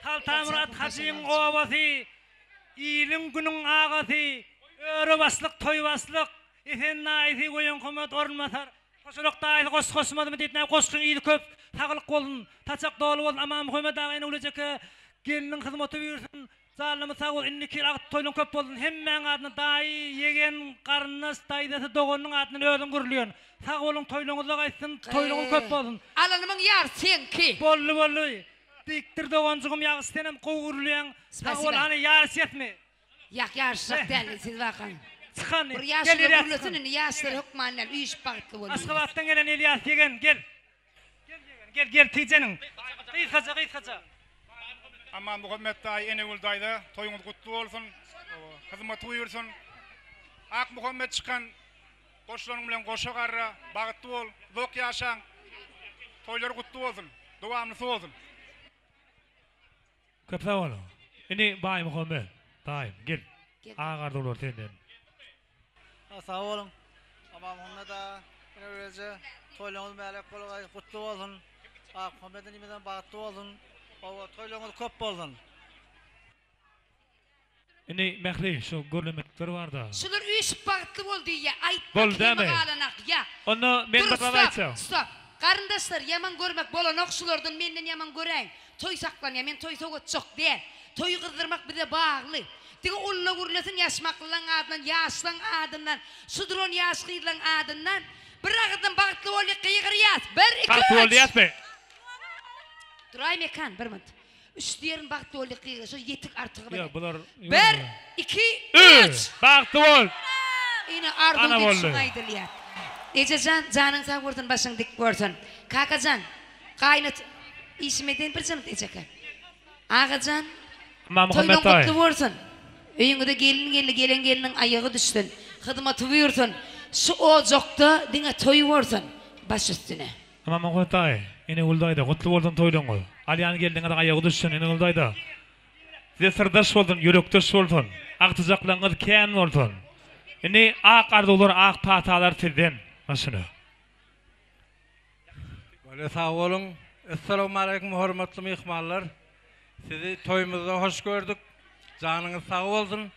[SPEAKER 10] Tagtamyrat hajyň obasy, iliň günüň agasy, öre başlyk toý başlyk, Esen daýysy Goýankomat orunbasar. Poşalak daýysy goşgy goşmazmy diýip näme goşgyň yzy köp saglyk bolsun saçak doly bolsun Amanmuhammet aga ene uly ejeke gelniň hyzmaty buýursyn janlymyz sag bolsun indiki ýyl agtyk toýlaň köp bolsun hemmäň adyna daýy ýegen garyndaş daýzasy doganynyň adyndan özüň gürlüýän sag boluň toýlaňyzda gaýtsyn toýlaňyz köp bolsun.
[SPEAKER 2] Alanymyň ýarysy seňki.
[SPEAKER 10] Boldy boldy dikdir doganjygym ýagşy senem gowy gürlüýäň sag bol
[SPEAKER 2] Spasiba.
[SPEAKER 10] hany ýaryşýasmy.
[SPEAKER 2] Ýak ýaryşjak däl siz bakaň.
[SPEAKER 10] Çykan
[SPEAKER 2] Bir
[SPEAKER 10] gel
[SPEAKER 2] ýaşuly
[SPEAKER 10] Elýas
[SPEAKER 2] gürlesin
[SPEAKER 10] çykan.
[SPEAKER 2] indi ýaşlar hökman däl üýşüp bagtly bolýas.
[SPEAKER 10] Aşgabatdan gelen Elýas ýegen gel. Gel ýegen gel gel tijeniň. Gysgaça gysgaça.
[SPEAKER 12] Amanmuhammet daýy Enegül daýza toýuňyz gutly bolsun hyzmaty buýursyn Akmuhammet çykan goşlanyň bilen goşa garra bagtly bol uzak ýaşaň toýlar gutly bolsun dowamlysy bolsun.
[SPEAKER 1] Köp sag boluň. Indi Baýmuhammet daýym gel. Ak arzuwlar senden.
[SPEAKER 9] Sag boluň. Amanmuhammet aga, Enegül eje, toýlaryňyz mübärek bolgaý, gutly bolsun. Akmuhammet inimizem bagtly bolsun. Hawa, toýlaryňyz köp bolsun.
[SPEAKER 1] Indi Mähri şu gürlemekler barda.
[SPEAKER 2] Şular üýşüp bagtly bol diýýä aýtma
[SPEAKER 1] Boldy
[SPEAKER 2] kemi
[SPEAKER 1] dämi?
[SPEAKER 2] galanak ýa.
[SPEAKER 1] Onda men
[SPEAKER 2] Dur
[SPEAKER 1] bir zat
[SPEAKER 2] stop
[SPEAKER 1] aýtjak.
[SPEAKER 2] stop garyndaşlar ýaman görmek bolanok şulardan menden ýaman göräýiň toý saklanýa men toý sowatjak däl toýy gyzdyrmak bize bagly diňe ulla gürlesin ýaşmaklylaň adyndan ýaşlaň adyndan şu duran ýaş gyzlaň adyndan bir agyzdan bagtly bolýa gygyrýas bir iki
[SPEAKER 1] Bagtly bol
[SPEAKER 2] üç.
[SPEAKER 1] diýäsmi?
[SPEAKER 2] Duraý Mekan bir minut. Üç diýerin bagtly bol diýip gygyr, şo ýetik artygy bilen.
[SPEAKER 1] Ýok, bular
[SPEAKER 2] Bir, iki,
[SPEAKER 1] Üç!
[SPEAKER 2] üç!
[SPEAKER 1] Bagtly bol!
[SPEAKER 2] Ine, arzuw
[SPEAKER 1] Ana
[SPEAKER 2] diýip
[SPEAKER 1] boldy.
[SPEAKER 2] şuňa aýdylýar. Ejejan, janyň sag bolsun, başyň dik bolsun. Kakajan, gaýynat, işim edeýin bir jynyt ejeke. Agajan,
[SPEAKER 1] Amanmuhammet
[SPEAKER 2] toýlaň
[SPEAKER 1] daýy.
[SPEAKER 2] gutly bolsun. Öýüňize gelin geldi, gelen gelniň aýagy düşsün. Hyzmaty buýursyn. Şu ojakda diňe toý bolsun. Baş üstüne.
[SPEAKER 1] Amanmuhammet daýy, Enegül daýza, gutly bolsun toýlaryňyz. Alýan gelniňiziň aýagy düşsün, Enegül daýza. Size syrdaş bolsun, ýürekdeş bolsun. Agtyjaklaryňyz kän bolsun. Indi ak arzuwlar, ak patalar sizden. Başyna.
[SPEAKER 9] Wale sag boluň. Essalawmaleýkum hormatly myhmanlar. Sizi toýumyzda hoş gördük. Janyňyz sag bolsun.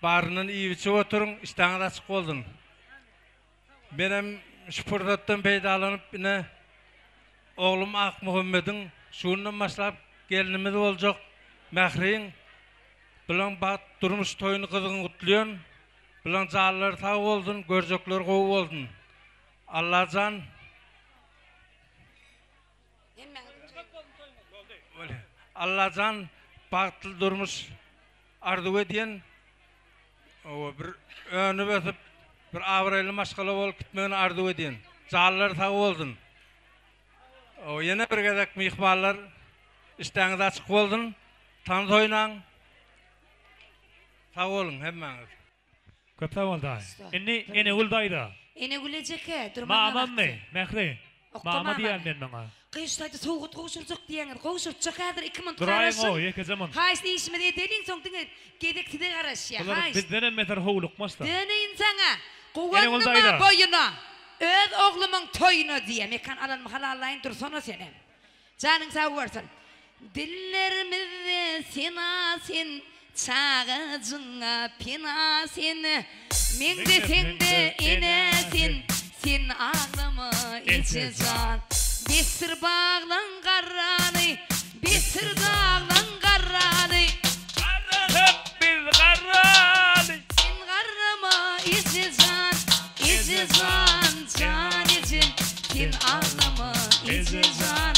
[SPEAKER 9] Baryndan iýip-içip oturyň, işdäňiz açyk bolsun. Menem şu pursatdan peýdalanyp ine oglum Akmuhammediň şu günden başlap gelinimiz boljak Mähriň bilen bagt durmuş toýuny gyzgyn gutlaýan. Bilen janlary sag bolsun, görjekleri gowy bolsun. Allajan Allajan bagtly durmuş arzuw edýän. Owa bir önüp ösüp bir abraýly maşgala bolup gitmegini arzuw edýän. Janlary sag bolsun. Owa ýene bir gezek myhmanlar işdäňiz açyk bolsun. Tans oýnaň. Sag boluň hemmäňiz.
[SPEAKER 1] Köp sag bol daýy. Indi Enegül daýza.
[SPEAKER 2] Enegül ejeke, durman
[SPEAKER 1] Mamammy, Mähri?
[SPEAKER 2] Okga
[SPEAKER 1] Mama
[SPEAKER 2] mamamy.
[SPEAKER 1] diýýän men maňa.
[SPEAKER 2] Gyz şu taýda sowgat gowşurjak diýýäňiz. Gowşurtjak häzir iki munt
[SPEAKER 1] Duraýyň-ow,
[SPEAKER 2] garaşyň.
[SPEAKER 1] ýekeje munt.
[SPEAKER 2] Haýyşt işimizi edeliň soň diňe gezek size garaşýar.
[SPEAKER 1] Bular
[SPEAKER 2] Haýyşt.
[SPEAKER 1] bizdenem beter howlukmaç-da.
[SPEAKER 2] Döneýin saňa.
[SPEAKER 1] Enegül
[SPEAKER 2] Guwandyma
[SPEAKER 1] daýza.
[SPEAKER 2] boýuna. Öz oglumyň toýuna diýýä. Mekan alanymy halallaýyn dursana senem. Janyň sag bolsun. Dillerimizde sena sen, Çagajyňa pena sen, Meňzeseň-de enä sen, Sen aglama eje jan. Besdir baglaň garrany, Besdir daglaň garrany.
[SPEAKER 1] Garradyk biz garrany.
[SPEAKER 2] Sen garrama eje jan, Eje jan, jan ejem, Sen aglama eje jan,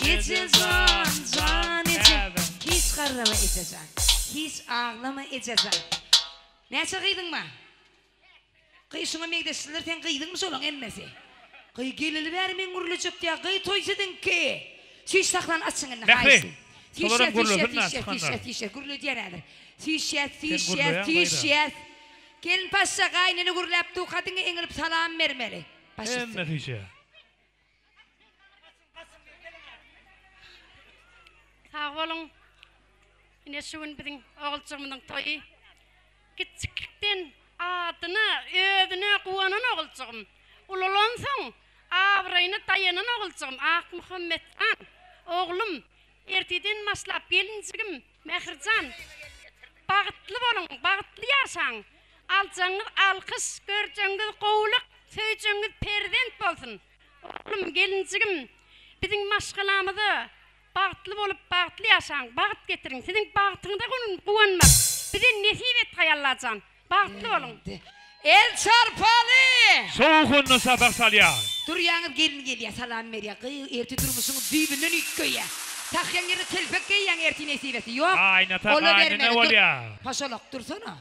[SPEAKER 2] Eje jan, jan ejem. Hiç garrama eje jan, Hiç aglama eje jan. Näçe gyzyň bar? Gyz şuňa meňzeşliler seň gyzyňmy şolaň hemmesi? Gyý geleli bäri men gürlejek diýä gyý toý siziňki. Süýş saklany açyň indi
[SPEAKER 1] Mähri,
[SPEAKER 2] haýyşym. Süýşýäs
[SPEAKER 1] şolaram
[SPEAKER 2] süýşýäs
[SPEAKER 1] gürlesin-ä
[SPEAKER 2] süýşýäs
[SPEAKER 1] çykanlar.
[SPEAKER 2] süýşýäs süýşýäs gürledýän häzir. Süýşýäs
[SPEAKER 1] Sen
[SPEAKER 2] süýşýäs
[SPEAKER 1] gürleýäň gyýda.
[SPEAKER 2] süýşýäs. Gelin paşşa gaýynene gürläp duka diňe eňilip salam bermeli. Baş
[SPEAKER 1] Hemme
[SPEAKER 2] üstüne.
[SPEAKER 1] süýşýär.
[SPEAKER 6] Sag boluň. Ine şu gün biziň oguljygymyzyň toýy. Kiçjiklikden adyna, özüne guwanan oguljygym. Ulalansoň abraýyna daýanan oguljygym Akmuhammetjan. Oglum, erteden başlap gelinjigim Mährijan. Bagtly boluň, bagtly ýaşaň. Aljagyňyz alkyş, görjegiňiz gowulyk, söýjegiňiz perzent bolsun. Oglum, gelinjigim, biziň maşgalamyza bagtly bolup, bagtly ýaşaň, bagt getiriň. Siziň bagtyňyza guwanmak bize nesip etgaý Allajan. Bagtly boluň.
[SPEAKER 2] El çarpaly!
[SPEAKER 1] Şowhunly sapak salýar.
[SPEAKER 2] Durýaňyz gelin gelýä salam berýä gyýw ertir durmuşyňyz düýbünden üýtgeýä tahýaň ýerine telpek geýýäň ertir nesibesi ýok
[SPEAKER 1] Gaýynata
[SPEAKER 2] ola
[SPEAKER 1] gaýynene
[SPEAKER 2] bermeli dur
[SPEAKER 1] bolýar.
[SPEAKER 2] Poşalak dursana.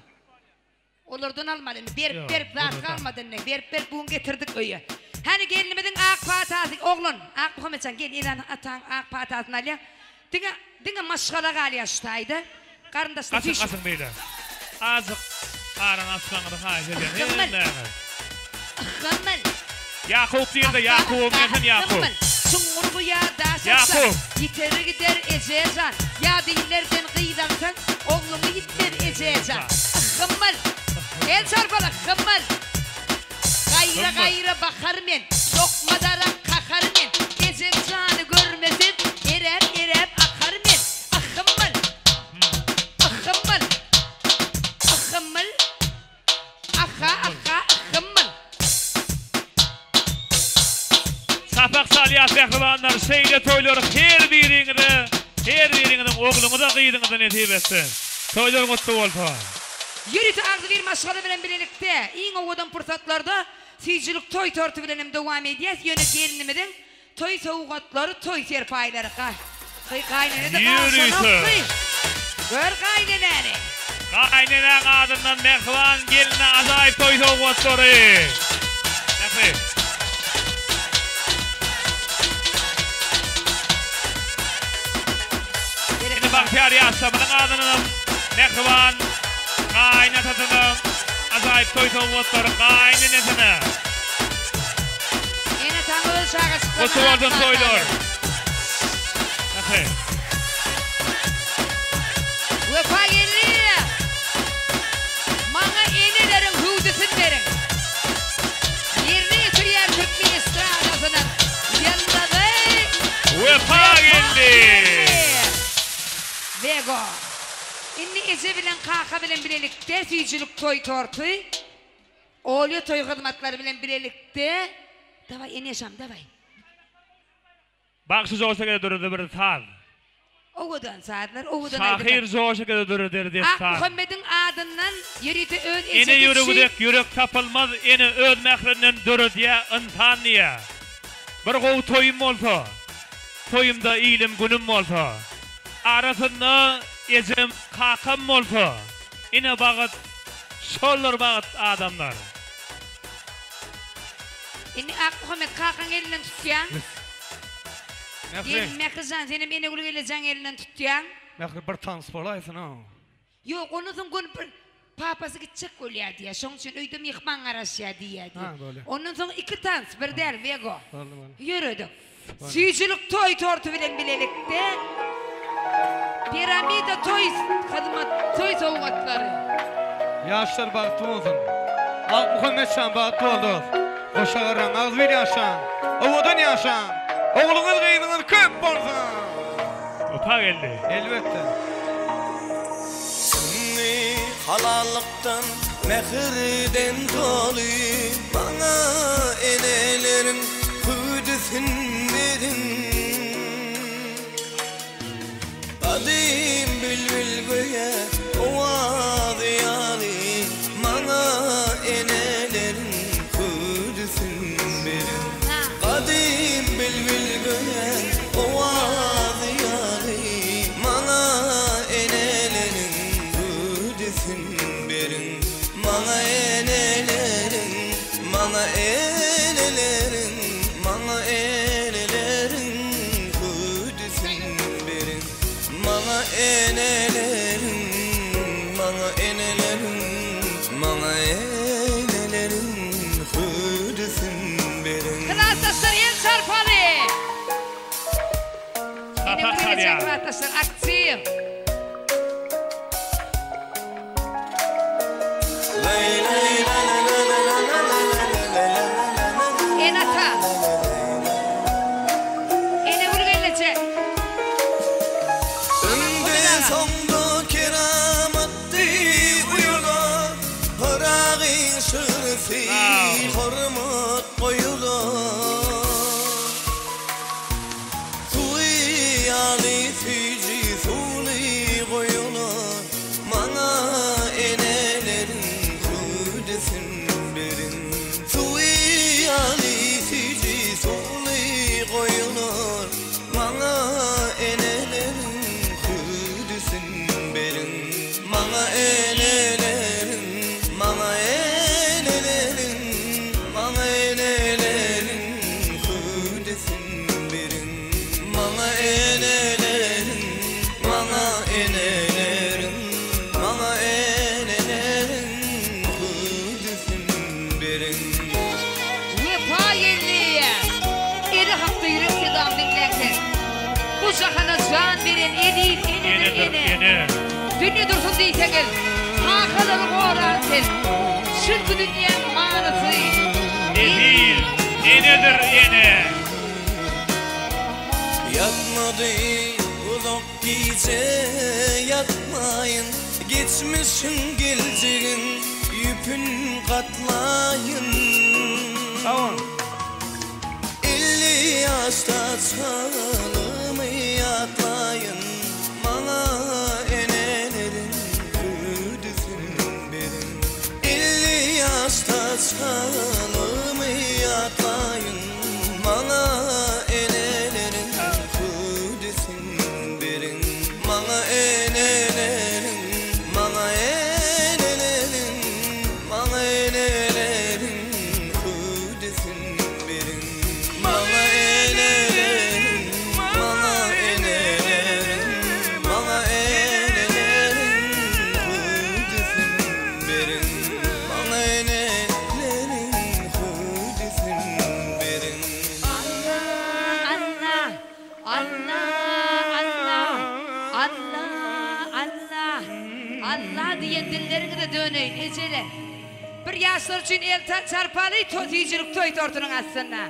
[SPEAKER 2] Olardan almaly indi berip berip zat galmady indi berip berip bu gün getirdik öýe. Häni gelnimiziň ak patasy oglan Akmuhammetjan gel ene ataň ak patasyny alýaň. Diňe diňe maşgala galýar şu taýda. Garyndaşlar
[SPEAKER 1] Gaçyň
[SPEAKER 2] süýşüp.
[SPEAKER 1] gaçyň beýle. Azjyk arany açmagyňyzy haýyş edýän
[SPEAKER 2] Ykgymyl.
[SPEAKER 1] hemmäňiz.
[SPEAKER 2] Ykgymyl.
[SPEAKER 1] Ýakup diýende Ýakubam gelsin Ýakup.
[SPEAKER 2] Ykgymyl. Çuňňur guýa daş atsaň,
[SPEAKER 1] Ýakup.
[SPEAKER 2] ýiter gider eje jan. Ýa dillerden gyz alsaň, ogluňy ýitmez eje jan. Ykgymyl. El çarpaly ykgymyl. Gaýra gaýra bakar men, Dokma darak kakar men, Ejem jany görmesem, Eräp eräp akar men. Ahymyl, ahymyl, ahymyl, Aha aha ahymyl.
[SPEAKER 1] Sapak salýas mähribanlar şeýle toýlar her biriňize her biriňiziň ogluňyza gyzyňyza nesip etsin. Toýlar gutly bolsun.
[SPEAKER 2] Ýörite agzybir maşgala bilen bilelikde iň owadan pursatlarda süýjülik toý torty bilen hem dowam edýäs, ýöne gelinimiziň toý sowgatlary, toý serpaýlary ga Gyý gaýynene-de
[SPEAKER 1] Ýörite.
[SPEAKER 2] gaşanokdy. Gör gaýynenäni.
[SPEAKER 1] Gaýyneneň adyndan mähriban geline ajaýyp toý sowgatlary. Mähri. Indi bagtyýar ýaşlamyzyň adyndanam mähriban gaýynatasynam ajaýyp toý sowgatlary gaýynenesine.
[SPEAKER 2] Ene-ataň öz çagajyklaryna
[SPEAKER 1] Gutly bolsun
[SPEAKER 2] ak
[SPEAKER 1] toýlar.
[SPEAKER 2] pata berdi.
[SPEAKER 1] Mähri.
[SPEAKER 2] Wepa geldi. Maňa eneleriň hüwdüsin beriň. Ýerine ýetirýär türkmen estradasynyň ýyldyzy
[SPEAKER 1] Wepa geldi.
[SPEAKER 2] Wego. Indi eje bilen kaka bilen bilelikde süýjülik toý torty, Olýa toý hyzmatlary bilen bilelikde Daway eneşam daway.
[SPEAKER 1] Bagşy joşa gele döredi bir saz.
[SPEAKER 2] Owadan sazlar, owadan aýdymlar.
[SPEAKER 1] Şahyr joşa gele döreder dessan.
[SPEAKER 2] Akmuhammediň adyndan ýörite öz
[SPEAKER 1] Ene
[SPEAKER 2] ejesi
[SPEAKER 1] ýüregi
[SPEAKER 2] üçin.
[SPEAKER 1] dek ýürek tapylmaz, ene öz mährinden döredýä ynsan diýä. Bir gowy toýum bolsa, toýumda ilim günüm bolsa, arasynda ejem kakam bolsa, ine bagyt şoldur bagyt adamlar.
[SPEAKER 2] Indi Akmuhammet kakaň elinden tutýaň.
[SPEAKER 11] Mähri.
[SPEAKER 2] Gelin Mährijan senem Enegül gelnejeň elinden tutýaň.
[SPEAKER 11] Mähri bir tans bolaýsyn-a.
[SPEAKER 2] Ýok ondan soň göni bir papasy gitjek bolýar diýýär. Şoň üçin öýde myhman garaşýar diýýär diýýär.
[SPEAKER 11] Ha bolýar.
[SPEAKER 2] Ondan soň iki tans bir däl Wego.
[SPEAKER 11] Boldy boldy.
[SPEAKER 2] Ýöredik. Süýjülik toý torty bilen bilelikde Piramida toý hyzmat toý sowgatlary.
[SPEAKER 11] Ýaşlar bagtly bolsun. Akmuhammet jan bagtly bol dos. Goşa garraň agzybir ýaşaň. Owadan ýaşaň. Ogluňyz gyzyňyz köp bolsun.
[SPEAKER 1] Wepa geldi.
[SPEAKER 11] Elbetde.
[SPEAKER 19] Süňňi halallykdan, mähirden doly Maňa eneleriň hüwdüsin beriň. Gadym bilbil göýä owazy ýaly Maňa eneleriň hüwdüsin beriň. Gadym bilbil göýä owazy ýaly Maňa eneleriň hüwdüsin beriň. Maňa eneleriň, maňa eneleriň, maňa eneleriň.
[SPEAKER 2] geçen klasdaşlar aktiw. Ene-ata. Enegül gelneje.
[SPEAKER 19] Öňde soňda keramatdy guýular, Pyragyň şygrysy hormat goýular. Suwy ýaly süýji suwly goýular, Maňa eneleriň hüwdüsin beriň. Suwy ýaly süýji suwly goýular, Maňa eneleriň hüwdüsin beriň. Maňa eneleriň, maňa eneleriň, maňa eneleriň hüwdüsin beriň. Maňa eneleriň, maňa eneleriň, maňa eneleriň hüwdüsin beriň.
[SPEAKER 2] Wepa geldi. Ene hakda ýürek sedam diňläň sen. Bu jahana jan beren eziz enedir ene. Dünýe dursun diýseňiz, kakalary goran sen. Çünki dünýäň manysy
[SPEAKER 1] Eziz enedir ene.
[SPEAKER 19] Ýatmady uzak gije ýatmaýyn Geçmişiň geljegiň ýüpün gatlaýyn
[SPEAKER 11] Sag boluň.
[SPEAKER 19] 50 ýaşda çagalygymy ýatlaýyn Maňa eneleriň hüwdüsin beriň 50 ýaşda çagalygymy ýatlaýyn Maňa eneleriň hüwdüsin beriň Maňa eneleriň maňa eneleriň maňa eneleriň hüwdüsin beriň Maňa eneleriň maňa eneleriň maňa eneleriň hüwdüsin beriň Maňa eneleriň hüwdüsin beriň
[SPEAKER 2] Anna, Anna, Anna, Anna, Anna, Alla diýen dilleriňize döneýin, ejeler. Bir ýaşlar üçin el çarpaly süýjülik toý tortunyň astynda.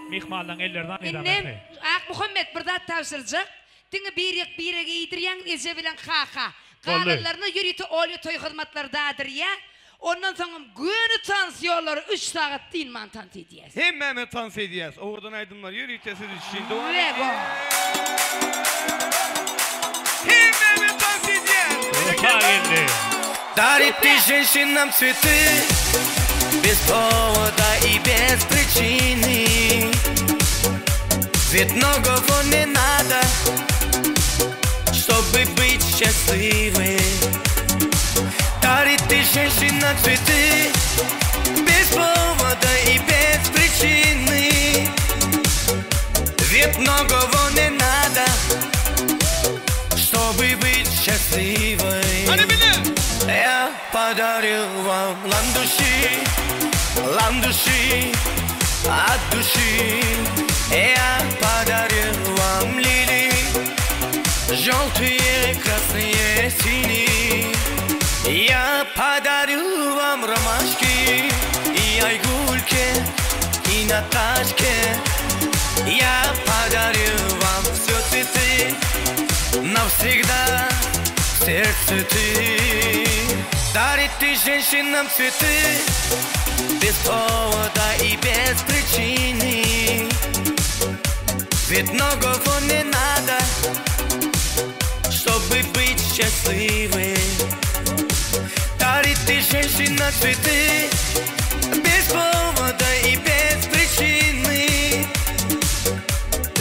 [SPEAKER 1] Myhmanlaň ellerini alýar
[SPEAKER 2] Indem
[SPEAKER 1] Mähri.
[SPEAKER 2] Akmuhammet bir zat tabşyrjak. Diňe birek biregi iýdirýäňiz eje bilen kaka.
[SPEAKER 1] Boldy.
[SPEAKER 2] Galanlaryna ýörite Olýa toý hyzmatlary dadyrýa. Ondan soňam göni tans ýollary üç sagat dynman tans edýäs.
[SPEAKER 11] Hemmämiz tans edýäs. Owadan aýdymlar ýörite siz üçin dowam
[SPEAKER 2] Wego.
[SPEAKER 11] edýär. Hemmämiz tans edýäs.
[SPEAKER 1] Wepa geldi.
[SPEAKER 19] Дарит ты женщинам цветы Без повода и без причины Ведь многого не надо Чтобы быть счастливой Дарит ты женщинам цветы Без повода и без причины Ведь многого не надо Чтобы быть счастливой Я подарил вам ландыши, ландыши от души Я подарил вам лилии, желтые, красные, синие Я подарю вам ромашки и айгульке, и Наташке Я подарю вам все цветы навсегда в сердце ты Дарит ты женщинам цветы Без повода и без причины Ведь многого не надо Чтобы быть счастливой Дарит ты женщина цветы Без повода и без причины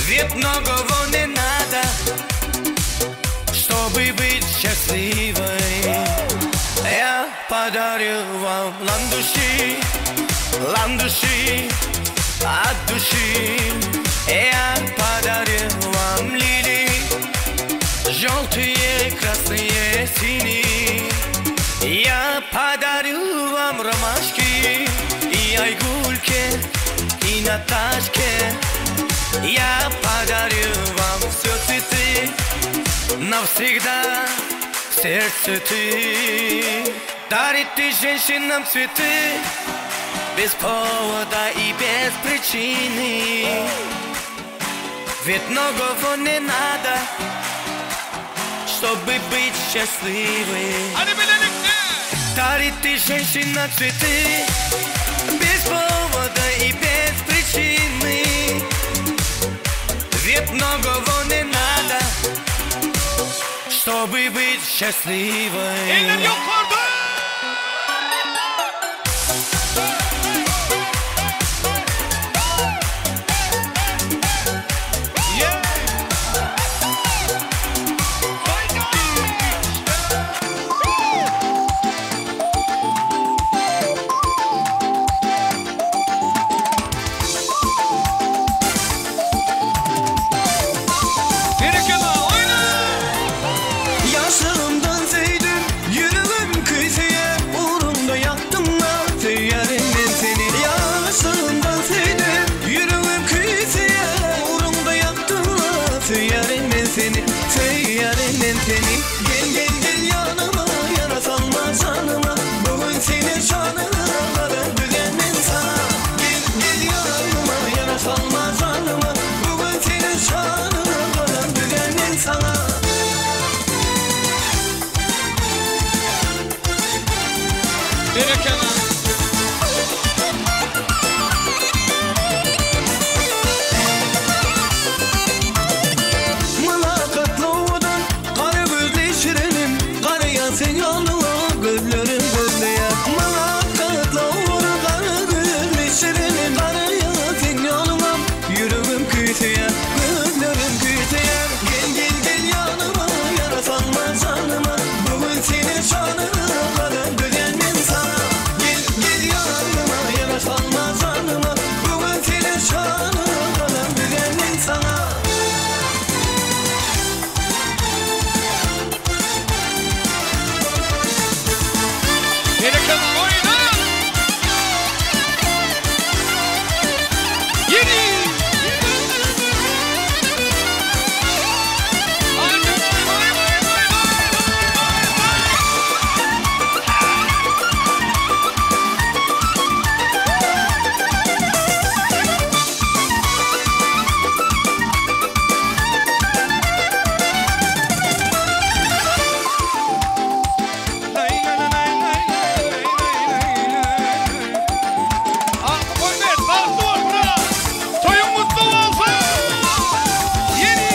[SPEAKER 19] Ведь многого не надо Чтобы быть счастливой Я подарил вам ландыши, ландыши от души Я подарил вам лилии, желтые, красные, синие Я подарю вам ромашки и айгульке, и Наташке. Я подарю вам все цветы Навсегда в сердце ты Дарит ты женщинам цветы Без повода и без причины Ведь многого не надо Чтобы быть счастливой Дарит ты женщина цветы Без повода и без причины Ведь многого не надо Чтобы быть счастливой
[SPEAKER 11] Eller ýokarda!
[SPEAKER 19] Yaşlığımdan sevdim, yüreğim küsüye Uğrunda yaktım da söylerim ben seni Yaşlığımdan sevdim, yüreğim küsüye Uğrunda yaktım da söylerim ben seni Söylerim ben seni Gel gel gel yanıma, yara salma canıma Bugün senin şanına kadar güzel ben sana Gel gel yanıma, yara salma canıma Bugün senin şanına kadar güzel ben sana
[SPEAKER 11] Berekella!
[SPEAKER 19] Mılakatlı odan Kara gözlü şirinim Kara yansın yolunu Gözlerim gözlüye Mılakatlı odan Kara gözlü şirinim Kara yansın yolunu Yüreğim küsüye Gözlerim küsüye Gel gel gel yanıma Yara salma canıma Bugün senin şanına Kadar güzel ben sana Gel gel yanıma Yara salma canıma Bugün senin şanına Kadar güzel ben sana
[SPEAKER 11] Berekella oýna! Ýeri! Ak Muhammed bagtly bol bura! Toýuň gutly bolsun! Ýeri!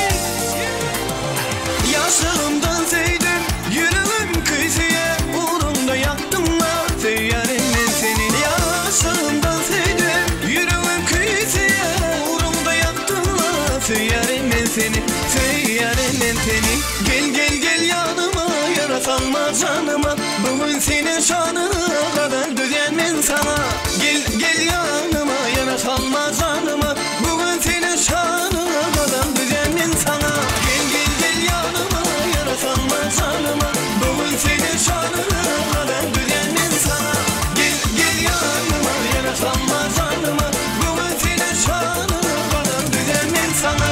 [SPEAKER 19] Yaşlığımdan sevdim, yüreğim küsüye Uğrunda yaktım da söylerim ben seni Yaşlığımdan sevdim, yüreğim küsüye Uğrunda yaktım da söylerim ben seni Söylerim ben seni Gel gel gel yanıma, yara salma canıma Bugün senin şanına kadar düzen ben sana Gel gel yanıma, yara salma canıma Bugün senin şanına kadar düzen ben sana Gel gel gel yanıma, yara salma canıma Bugün senin şanına kadar düzen ben sana Gel gel yanıma, yara salma canıma Bugün senin şanına kadar düzen ben sana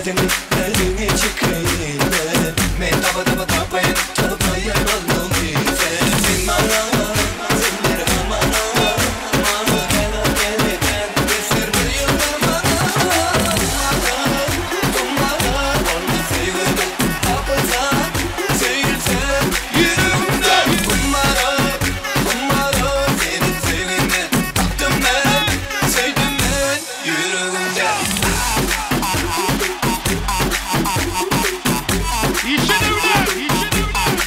[SPEAKER 19] näziňi, näziňi çekeýin men. Men taba taba tapaýyn, tapaýyn onuň sen. Sen maňa, sen bir amana, maňa gel gel gel, ösür bir ýyldyr maňa. Tumara, tumara, bolma söýgüme tapylsa, söýülse ýüregimde. Tumara, tumara, seniň söýgiňe tapdym men, söýdüm men ýüregimde.
[SPEAKER 11] Işe döwlet, işe döwlet,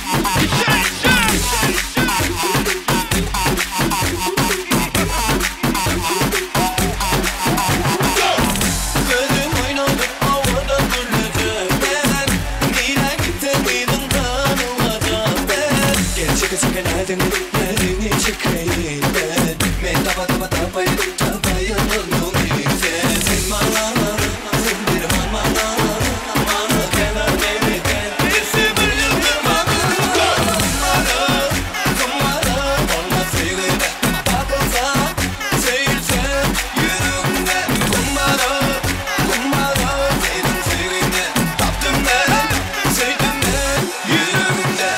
[SPEAKER 11] işe, işe, işe.
[SPEAKER 19] Gözüm oýnadyp owadan gürlejek ben, Nirä gitseň yzyňdan ylgajak ben. Gel çeke çeke näziňi, näziňi çekeýin ben. Men taba taba tapaýyn, tapaýyn onuň sen. Sen maňa, sen bir maňa, maňa gel gel gel, Esse bir ýyldyr maňa. Tumara, tumara, bolma söýgüme tapylsa, söýülse ýüregimde. Tumara, tumara, seniň söýgiňe tapdym men, söýdüm men ýüregimde.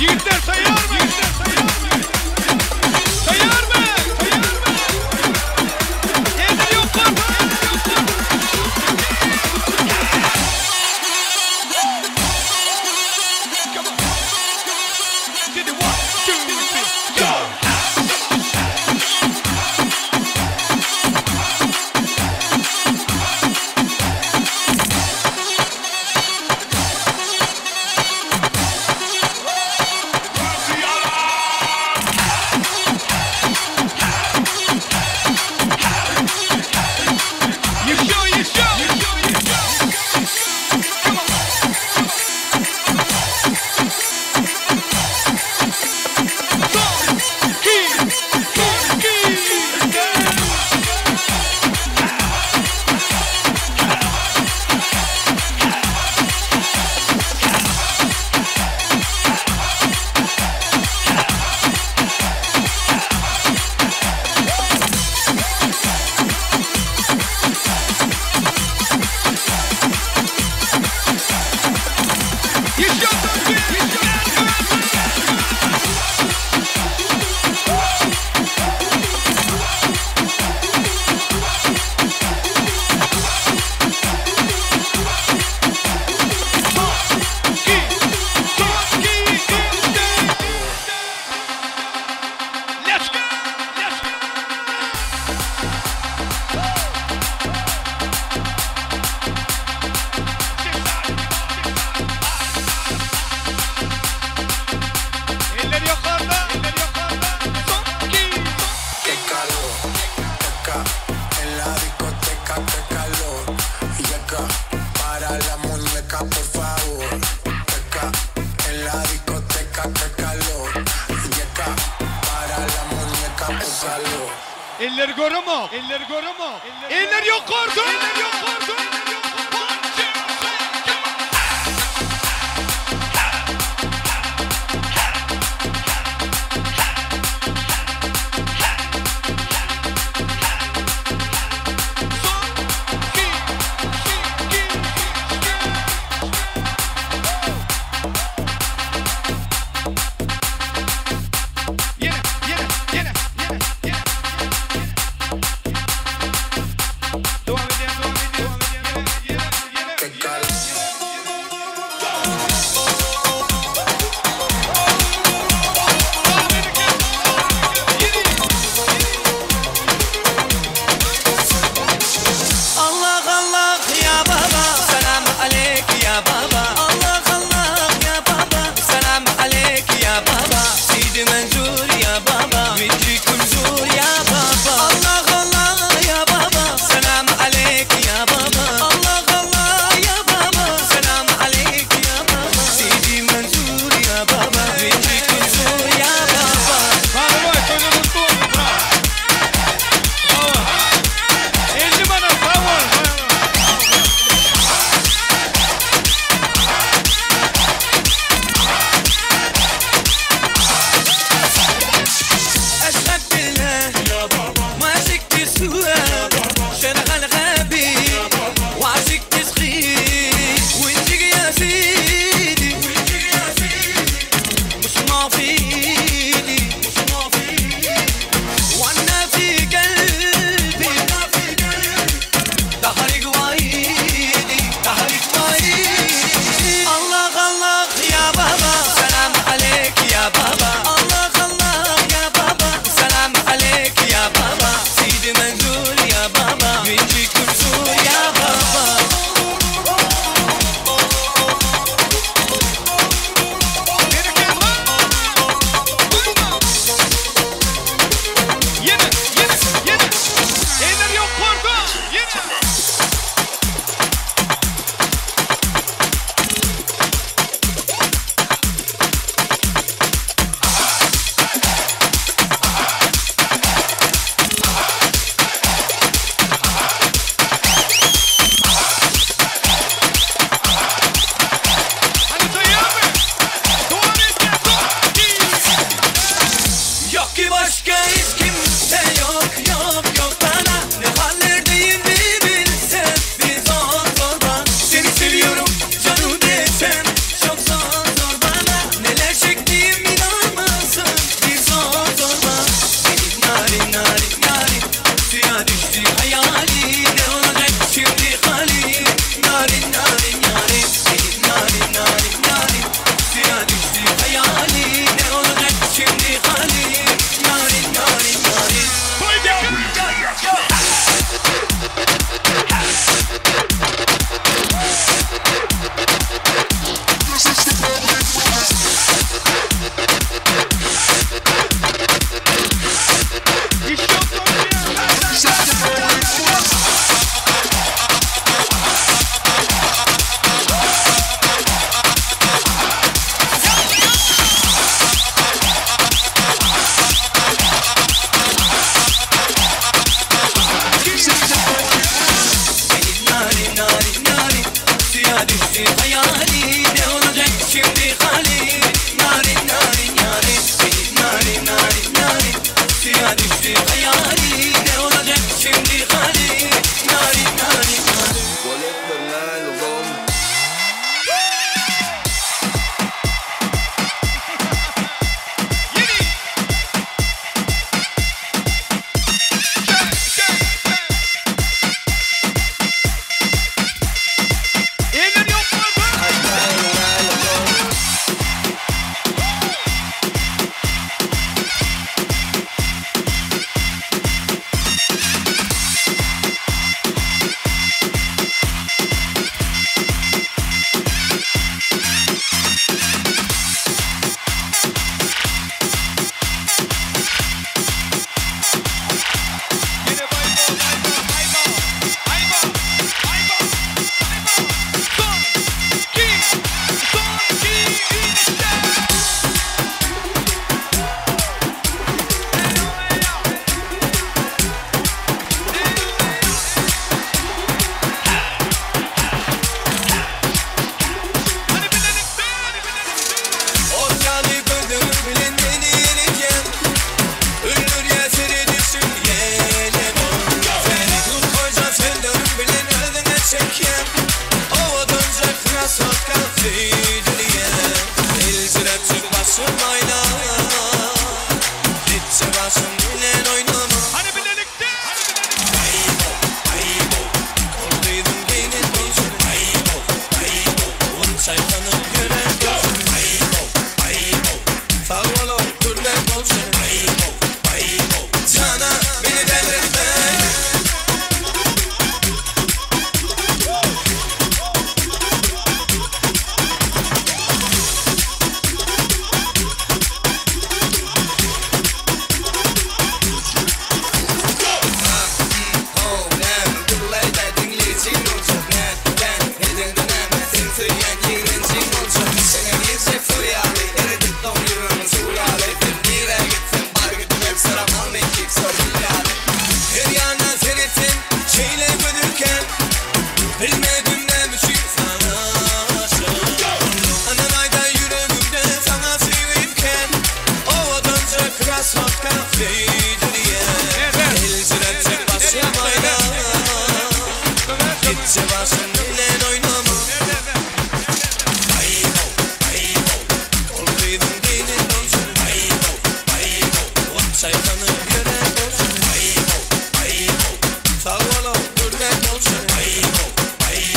[SPEAKER 11] Ýigitler taýýarmy? Taýýarmy? Eller ýokarda! Come on. Did it one, two, three, go! Еще, еще, еще, еще. Come on. Son, iki, son, iki, gel. Еще, еще. Let's go! Let's go! Eller ýokarda, eller ýokarda. Son, iki,
[SPEAKER 4] Qué calor, acá en la discoteca, qué calor. Y acá, para la muñeca, por favor. Acá, en la discoteca, qué calor. Y acá, para la muñeca, por calor.
[SPEAKER 11] Eller göremok, eller göremok. Eller ýokarda, eller ýokarda. One, two, three, come on. Son, iki, iki, iki. Ýene, ýene, ýene, ýene, ýene. Dowam edýän, dowam edýän.
[SPEAKER 19] düştü hayali. Ne olacak şimdi hali? Narin narin yarim, benim narin narin narin. Suya düştü hayali. Ne olacak şimdi hali? Narin narin narin. Ortalı gördüm bilen beni yeneceğim. Ünlür yesiri düşün yele Seni tut koyacağım senden bilen özüne çekeyim. Ovadanca krasotka söydüreyim. El başım ayna. Gitçe başım bilen oynama.
[SPEAKER 11] Hani birlikte.
[SPEAKER 19] Aybo, aybo. Korkuydum gelin olsun. Aybo, aybo. Çaykanıp gören olsun. Aybo, aybo. Sağ ol, hürmet olsun. Aybo, aybo. Cana beni delirtme. Her yana seyrettim, şeyle gönülken bilmedim ne biçim sana aşık. Anan ayda yüreğimde sana sevipken ovadanca krasotka söydürüye. El sürecek başım ayna. Gitçe başım bilen oynama. Aybo, aybo. Korkuydum gelin olsun. Aybo, aybo. Çaykanıp yören olsun. Aybo, aybo. Sağ ol, hürmet olsun. Aybo, aybo.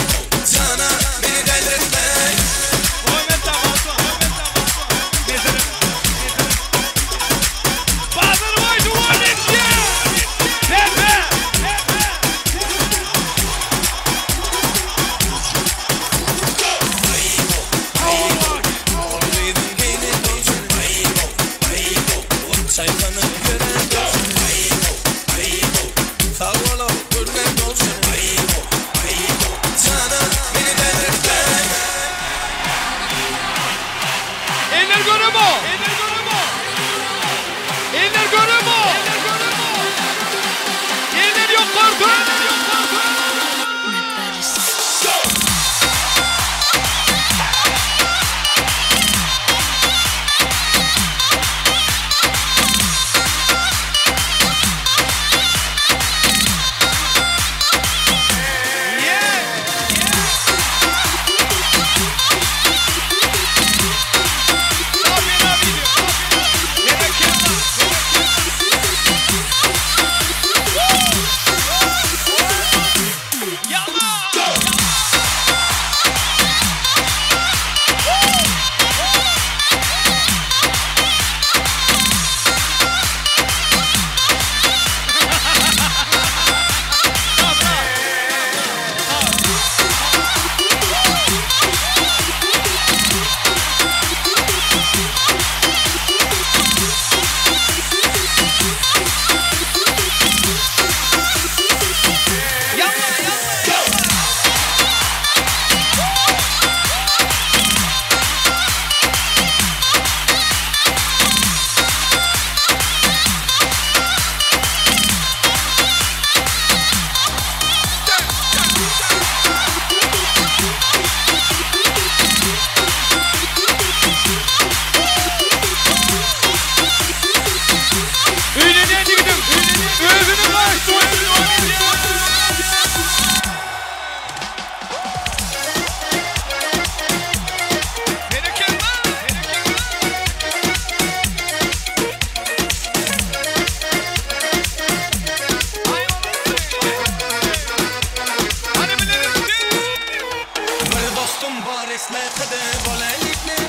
[SPEAKER 19] eslatadi bolalikni.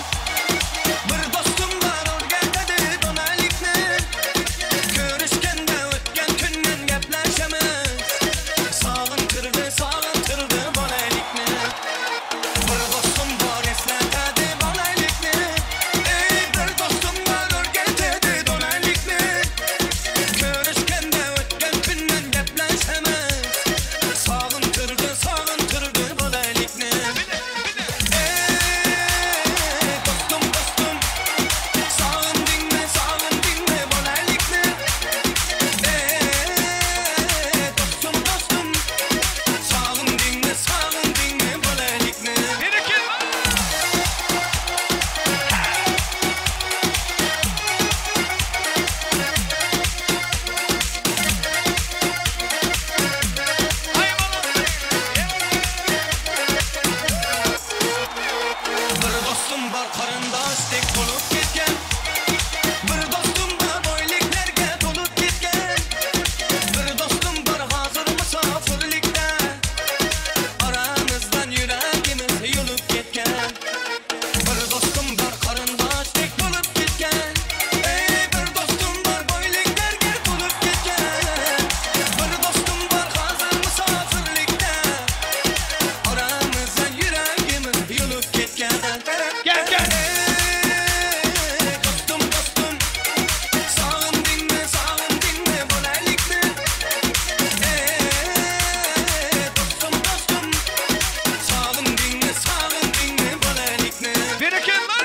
[SPEAKER 19] Bir dostum bar o'rgatadi donalikni. Ko'rishganda o'tgan kundan gaplashamiz. Sog'intirdi, sog'intirdi bolalikni. Bir dostum bor eslatadi bolalikni. Ey bir dostum bor o'rgatadi donalikni. Ko'rishganda o'tgan kundan gaplashamiz. Sog'intirdi, sog'intirdi bolalikni. Ey dostum, dostum, sog'indingmi, sog'indingmi bolalikni? Ey dostum, dostum, sog'indingmi, sog'indingmi bolalikni? Bir dostum bor qarindoshdek bo'lib ketgan. Bir dostum bor boyliklarga to'lib ketgan. Bir dostum bor hozir musofirlikda. Aramizdan yuragimiz yulib ketgan. Bir dostum bor qarindoshdek bo'lib ketgan. Ey bir dostum bor boyliklarga to'lib ketgan. Bir dostum bor hozir musofirlikda. Aramizdan yuragimiz yulib ketgan.
[SPEAKER 11] Gel gel.
[SPEAKER 19] Ey dostum dostum, sog'indingmi, sog'indingmi bolalikni? Ey dostum dostum, sog'indingmi, sog'indingmi bolalikni?
[SPEAKER 11] Berekella.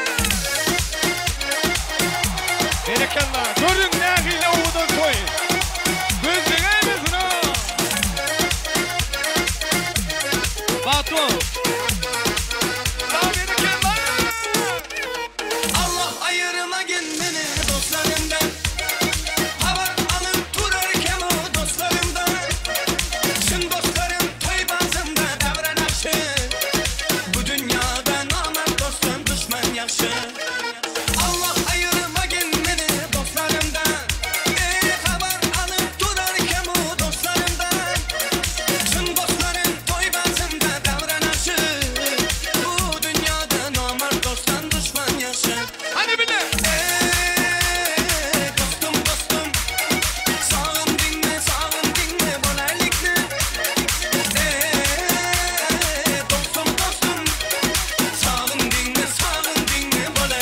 [SPEAKER 11] Berekella. Görüň nähili owadan toý. Gözleňe ha. Batu.
[SPEAKER 19] Allah ayırmagin beni dostlarımdan. Haber alıp durarken o dostlarımdan. Çın dostlarım toy bazında davran akşı. Bu dünyada namert dostum düşman yaxşı. Allah ayırmagin beni dostlarımdan. Ey haber alıp durarken o dostlarımdan. Çın dostlarım toy bazında davran akşı. Bu dünyada namert dosttan düşman yaxşı.
[SPEAKER 11] Hadi bile.
[SPEAKER 19] Ey dostum dostum, sog'indingmi, sog'indingmi bolalikni? Ey dostum dostum, sog'indingmi, sog'indingmi bolalikni?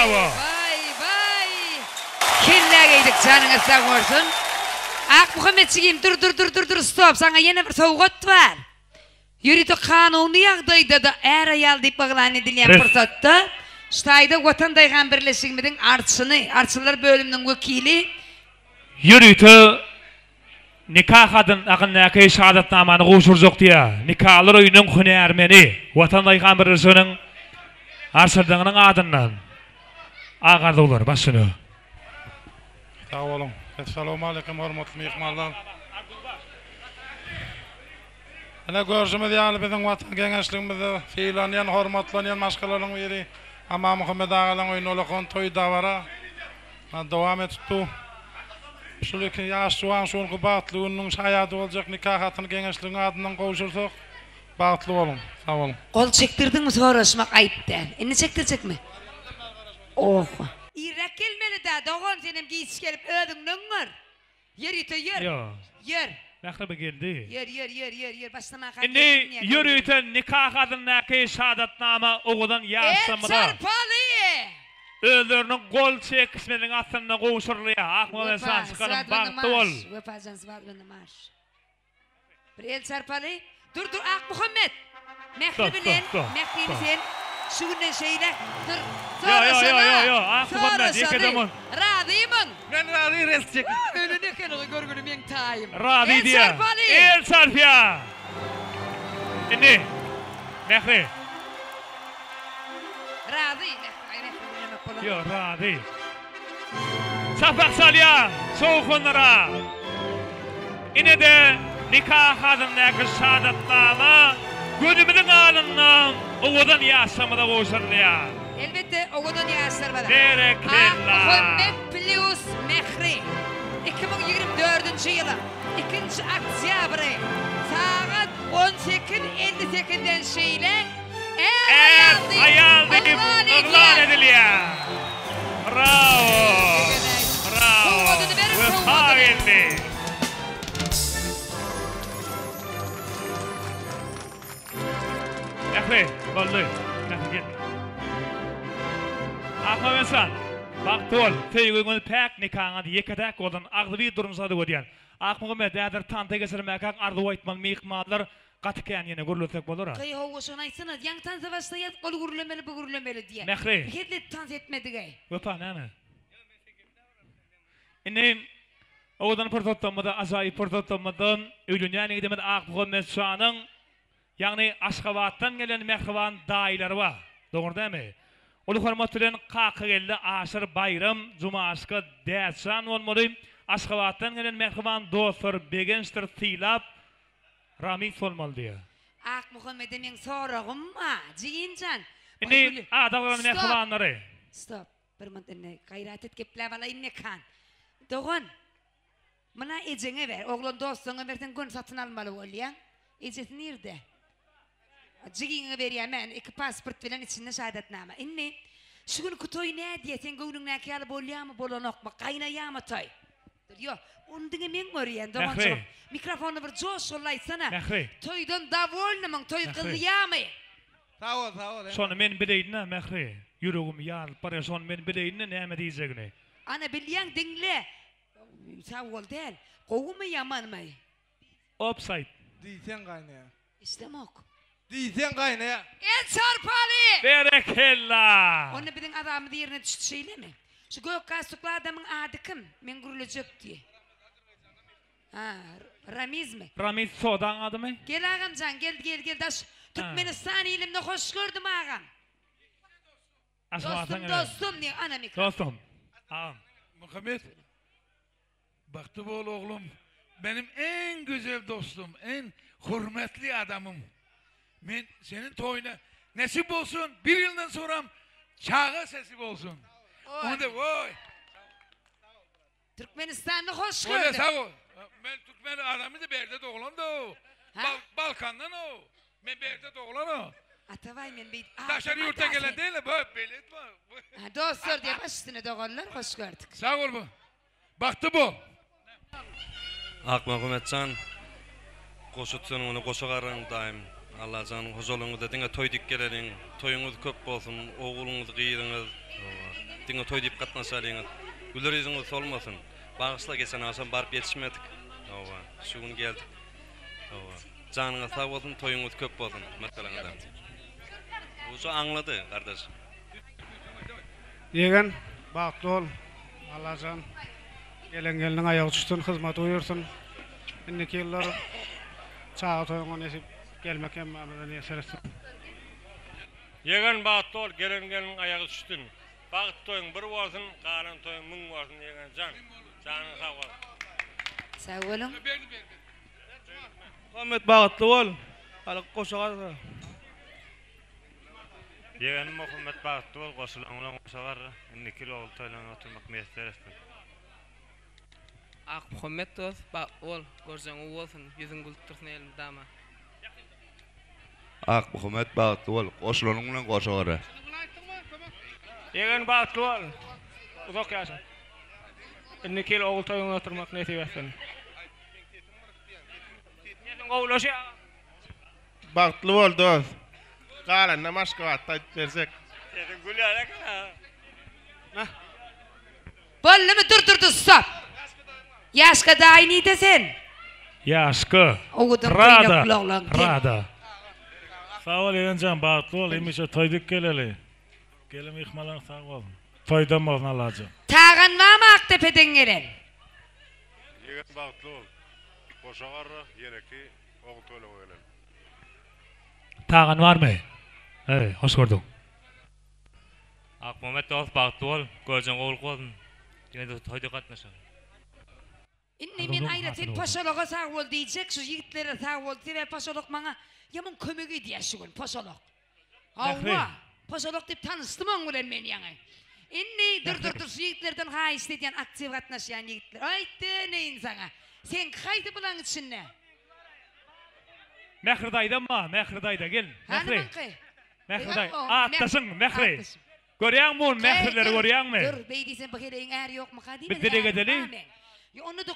[SPEAKER 1] Brawo!
[SPEAKER 2] Waý, waý! Kellä geýdik, janyňyz sag bolsun. Akmuhammet jigim, dur, dur, dur, dur, dur, stop, saňa ýene bir sowgat bar. Ýörite kanuny ýagdaýda-da är-aýal diýip yglan edilýän pursatda şu taýda Watan daýhan birleşigimiziň arçyny, arçynlar bölüminiň wekili,
[SPEAKER 1] Ýörite nika hakyndaky şahadatnamany gowşurjak diýýär. Nikalar öýüniň hünärmeni, Watan daýhan birleşiginiň arçynlygynyň adyndan ak arzuwlar başyna.
[SPEAKER 13] Sag boluň. Essalawmaleýkim hormatly myhmanlar. Ine görşümiz ýaly biziň Watan geňeşligimizde sylanýan, hormatlanýan maşgalalaryň biri Amanmuhammet agalaň öýünde ulakan toý dabara dowam edip dur. Şul iki ýaş juwan şu günki bagtly gününiň şaýady boljak nika hatyny geňeşligiň adyndan gowşursak bagtly boluň. Sag boluň.
[SPEAKER 2] Gol çekdirdiňmi soraşmak aýyp däl. Indi çekdirjekmi? Oho. Irräk gelmelidä dogan senem giç gelip özüňden gör. Ýör ýüte ýör.
[SPEAKER 1] Ýok.
[SPEAKER 2] Ýör.
[SPEAKER 1] Mähribe geldi.
[SPEAKER 2] Ýör ýör ýör ýör ýör başlamaka
[SPEAKER 1] Indi ýörite nika hakyndaky şahadatnama owadan
[SPEAKER 2] El
[SPEAKER 1] ýaşlamada
[SPEAKER 2] çarpaly!
[SPEAKER 1] özleriniň gol çekişmesiniň astynda gowşurylýar. Akmyrat
[SPEAKER 2] Wepa,
[SPEAKER 1] şa çykaryň
[SPEAKER 2] swadbany
[SPEAKER 1] bagtly bol.
[SPEAKER 2] marş. Wepajan swadbany marş. Bir el çarpaly. Dur dur Akmuhammet. Mähri
[SPEAKER 1] Stop,
[SPEAKER 2] bilen
[SPEAKER 1] stop, stop,
[SPEAKER 2] Mährini
[SPEAKER 1] stop.
[SPEAKER 2] sen şu günden şeýle dur.
[SPEAKER 1] Ýo, ýo, ýo, ýo, ýo,
[SPEAKER 2] Soraşaly.
[SPEAKER 1] Akmuhammet, ýeke
[SPEAKER 2] Soraşaly.
[SPEAKER 1] zaman.
[SPEAKER 2] Razymyň?
[SPEAKER 11] Men razy res çekip.
[SPEAKER 2] Ölen ekeniňi görgüli meň taýym.
[SPEAKER 1] Razy
[SPEAKER 2] El
[SPEAKER 1] diýýär.
[SPEAKER 2] çarpaly.
[SPEAKER 1] El çarpýar. Indi Mähri.
[SPEAKER 2] Razy Mähri. Aý Mähri gürlemek bolanok.
[SPEAKER 1] Ýo, razy. Çapak çalýar şowhunlara. Ine-de nika hakyndaky şahadatnama gözümiziň alynda owadan ýaşlarymyza gowşurylýar.
[SPEAKER 2] Elbetde owadan ýaşlarymyza.
[SPEAKER 1] Berekella!
[SPEAKER 2] Akmuhammet plýus Mähri 2024-nji ýylyň ikinji oktýabry sagat 18 58-den şeýläk
[SPEAKER 1] Är aýal diýip yglan edilýär. Brawo! Brawo! Wepa geldi. Mähri, boldy. Mähri gel. Akmamedjan, bagtly bol. Söýgüňiz päk, nikaňyz ýeke-täk bolsun. Agzybir durmuş arzuw edýän. Akmuhammet, häzir tansa geçirmäkäň arzuw aýtmaly myhmanlar Gaty kän ýene gürlesek bolara.
[SPEAKER 2] Gyý hawa şony aýtsana ýaňy tansa başlaýas ol gürlemeli bu gürlemeli diýä.
[SPEAKER 1] Mähri.
[SPEAKER 2] Bir hezil edip tans etmedigeý.
[SPEAKER 1] Wepa näme? Indi owadan pursatlarymyzda ajaýyp pursatlarymyzda öýlenýän ýigidimiz Akmuhammet şanyň ýagny Aşgabatdan gelen mähriban daýylary bar. Dogry dälmi? Uly hormat bilen Kakageldi Aşyr Baýram Jumaşka Dädjan bolmaly Aşgabatdan gelen mähriban dostlar Begençdir Sylap Ramiz bolmaly diýýär.
[SPEAKER 2] Akmuhammede meň soragym bar, jigimjan.
[SPEAKER 1] Indi ada galan mähribanlary.
[SPEAKER 2] Stop. Bir minut indi gaýrat et gepläp alaýyn Mekan. Dogan. Muna ejeňe ber. Oglan dostuňa berseň göni satyn almaly bolýaň. Ejesi nirde? Jigiňe berýän men iki pasport bilen içinde şahadatnama. Indi şu günki toý nädýä? Seň göwnüňdäki ýaly bolýamy, bolanokmy? Gaýnaýamy toý? Ýok, ony diňe men görýän, doganjygym. Mikrofony bir joşgunly aýtsana.
[SPEAKER 1] Mähri.
[SPEAKER 2] Toýdan dowolnymyň, toý gyzýamy?
[SPEAKER 11] Sag bol, sag bol.
[SPEAKER 1] Şony men bileýin-dä, Mähri. Ýüregim ýarylyp barýar, şony men bileýin-dä näme diýjegini.
[SPEAKER 2] Ana, bilýäň, diňle. Sag bol däl. Gowumy, ýamanmy?
[SPEAKER 1] Ofsaýd.
[SPEAKER 11] Diýseň gaýnaýar.
[SPEAKER 2] Eşidemok.
[SPEAKER 11] Diýseň gaýnaýar.
[SPEAKER 2] El çarpaly!
[SPEAKER 1] Berekella!
[SPEAKER 2] Onda biziň azabymyz ýerine düşdi şeýlemi? Şu gök galstukly adamyň ady kim? Men gürlejek diýe. Ha, Ramizmi?
[SPEAKER 1] Ramiz sodaň adymy?
[SPEAKER 2] Gel agamjan gel gel gel daş Türkmenistan ilimde hoş gördüm agam.
[SPEAKER 1] Aşgabatdan
[SPEAKER 2] Dostum dostum diýe ana mikrofon.
[SPEAKER 1] Dostum. Agam.
[SPEAKER 16] Muhammet. Bagtly bol oglum. Benim en güzel dostum, en hürmetli adamym. Men senin toýuna nesip bolsun, bir ýyldan soram çaga sesi bolsun. Onda oý.
[SPEAKER 2] Türkmenistanda hoş
[SPEAKER 16] Öyle
[SPEAKER 2] gördük.
[SPEAKER 16] sag ol. Men türkmen adamy da berde doglan da o. Bal Balkandan o. Men berde doglan o.
[SPEAKER 2] Atabaý men beýdip
[SPEAKER 16] Daşary ýurtdan gelen değil, bu belet bu.
[SPEAKER 2] Ha, dostlar diýe baş üstüne doganlar hoş gördük.
[SPEAKER 16] Sag ol bu. Bagtly bol.
[SPEAKER 21] Akmuhammetjan goşa tüteniňini goşa garraň daýym.
[SPEAKER 20] Allajan hojalygyňyzda diňe toý diýip geleliň. Toýuňyz köp bolsun, ogluňyz, gyzyňyz. Diňe toý diýip gatnaşalyňyz. Güler ýüzüňiz solmasyn. Bagyşla geçen agşam baryp ýetişmedik. Hawa, şu gün geldik. Hawa. Janyňyz sag bolsun, toýuňyz köp bolsun maşgalaňyzda. Uje aňlady gardaş.
[SPEAKER 7] Ýegen, bagtly bol. Allajan gelen gelniň aýagy düşsün, hyzmaty buýursyn. Indiki ýyllar çaga toýuňa nesip gelmek hemmämize miýesser etsin.
[SPEAKER 18] Ýegen bagtly bol, gelen gelniň aýagy düşsün. Bagt toýuň bir bolsun, galan toýuň müň bolsun Ýegenjan. Janyň sag bolsun.
[SPEAKER 2] Sag boluň.
[SPEAKER 21] Muhammet bagtly bol. Halyk goşa galsa.
[SPEAKER 14] Ýegenim Muhammet bagtly bol goşulaň bilen goşa garra indiki ýyl ogul toýlaryňa oturmak miýesser etsin.
[SPEAKER 24] Akmuhammet dost bagtly bol görjeň gowy bolsun ýüzüň gülüp dursun elmydama.
[SPEAKER 25] Akmuhammet bagtly bol goşulanyň bilen goşa gara.
[SPEAKER 21] Ýegen bagtly bol uzak ýaşa indiki ýyl ogul toýuňa oturmak nesip etsin. Sesiň gowulaşýar agam.
[SPEAKER 26] Bagtly bol dos. Galanynam Aşgabatda aýdyp berjek.
[SPEAKER 18] Sesiň gül ýaly eken ha.
[SPEAKER 2] Boldumy dur dur dur stop. Ýaşka daýy nide sen?
[SPEAKER 1] Ýaşka.
[SPEAKER 2] Owadan
[SPEAKER 1] Rada.
[SPEAKER 2] köýnekli oglan gel.
[SPEAKER 1] Rada.
[SPEAKER 13] Sag bol Egenjan bagtly bol hemişe toý dik geleli. Gelen myhmanlaryň sag bolsun. Toýdan bolsun Allajan.
[SPEAKER 2] Tagan barmy Akdepeden gelen?
[SPEAKER 27] Ýegen bagtly bol. Goşa garra ýeneki ogul toýlaňa gelen.
[SPEAKER 1] Tagan barmy? Eý, hoş gördük.
[SPEAKER 14] Akmuhammet dost bagtly bol, görjeň gowulyk bolsun. Ýene-de toýda gatnaşaly.
[SPEAKER 2] Indi men aýratyn poşologa sag bol diýjek, şu ýigitlere sag bol, sebäbi poşolok maňa ýaman kömek edýär şu gün, poşolok. Hawa, poşolok diýip tanyşdym oň bilen men ýaňy. Indi dur dur dur şu ýigitlerden haýyşt edýän aktiw gatnaşýan ýigitler. Aý döneýin saňa. Seňki haýsy bulaň içinde?
[SPEAKER 1] Mähri daýzam bar, Mähri daýza gel.
[SPEAKER 2] Hany
[SPEAKER 1] Mähri.
[SPEAKER 2] muňky?
[SPEAKER 1] Mähri daýy. Atdaşyň Mähri. Görýäňmi muny Mährileri görýäňmi?
[SPEAKER 2] Dur, beý diýsem bu heleýiň äri ýokmyka diýmen.
[SPEAKER 1] Biz dileg edeli.
[SPEAKER 2] Ýok, onda-da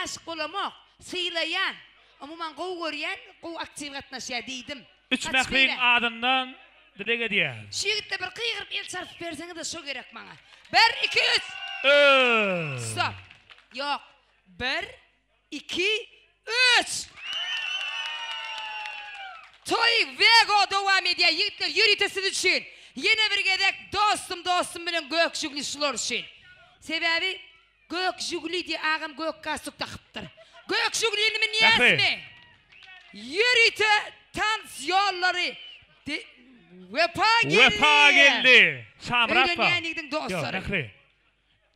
[SPEAKER 2] aşyk bolamok. Sylaýan. Umuman gowy görýän, gowy aktiw gatnaşýar diýdim.
[SPEAKER 1] Üç Mähriň adyndan dileg edýän.
[SPEAKER 2] Şu ýigitde bir gygyryp el çarpyp berseňiz-de şo gerek maňa. Bir, iki, üç! Stop. Ýok. Bir, iki, üç! Toý Wego dowam edýär. Ýigitler ýörite siz üçin. Ýene bir gezek dostum dostum bilen gök žigli şular üçin. Sebäbi Gök žiguli diýe agam gök galstuk dakypdyr. Gök žigulini münýäsmi? Ýörite tans ýollary Wepa geldi.
[SPEAKER 1] Wepa geldi. Şamyrat bar.
[SPEAKER 2] Öýlenýän ýigidiň dostlary.
[SPEAKER 1] Ýok, Mähri.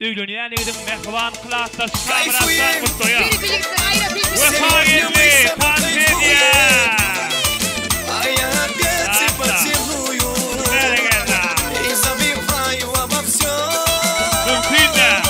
[SPEAKER 1] Öýlenýän ýigidiň mähriban klasdaşy Şamyratdan gutlaýar. Wepa geldi. Tans edýär. Mümkin däl.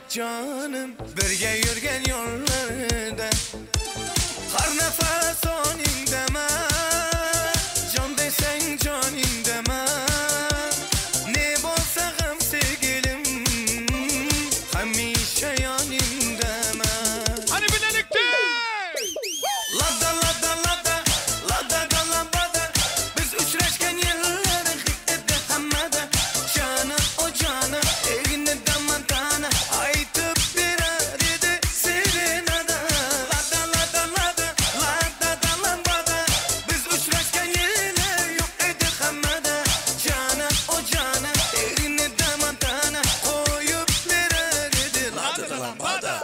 [SPEAKER 19] canım Birge yürgen yollarda Har nefes onin deme Can desen canin deme Ne bolsa gam sevgilim Hemişe yanin deme
[SPEAKER 11] Hani birlikte
[SPEAKER 19] Lada lada lada Lada galabada Biz uçraşken yılları Hikmeti hammada Cana o cana Eline damantana Aytıp birer idi Serenada Lada lada lada Lada dalambada Biz uçraşken yılları Yok idi hammada Cana o cana Eline damantana Koyup birer idi Lada dalambada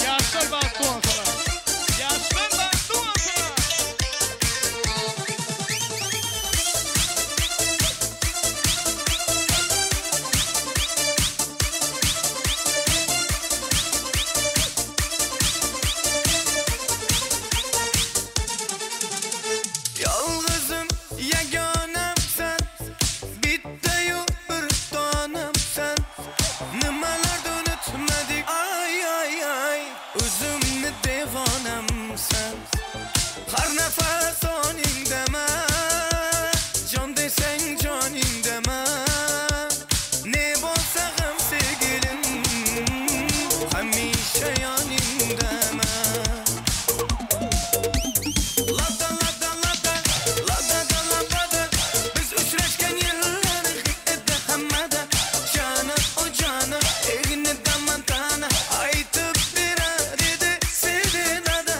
[SPEAKER 11] Ýaşlar bagtly bolsunlar. Ýaşlar bagtly bolsunlar.
[SPEAKER 19] Yalgızım yeganem sen Bitti bir tanem sen Nimalardı unutmadık ay ay ay Özümni devanem sen Har nefes onin deme Can desen canin deme Ne bolsa gam sevgilim Hemişe yanin deme Lada lada lada Lada da lada Biz uçraşken yılları Hikmeti hammada Cana o cana Eline damantana Aytıp birer idi Serenada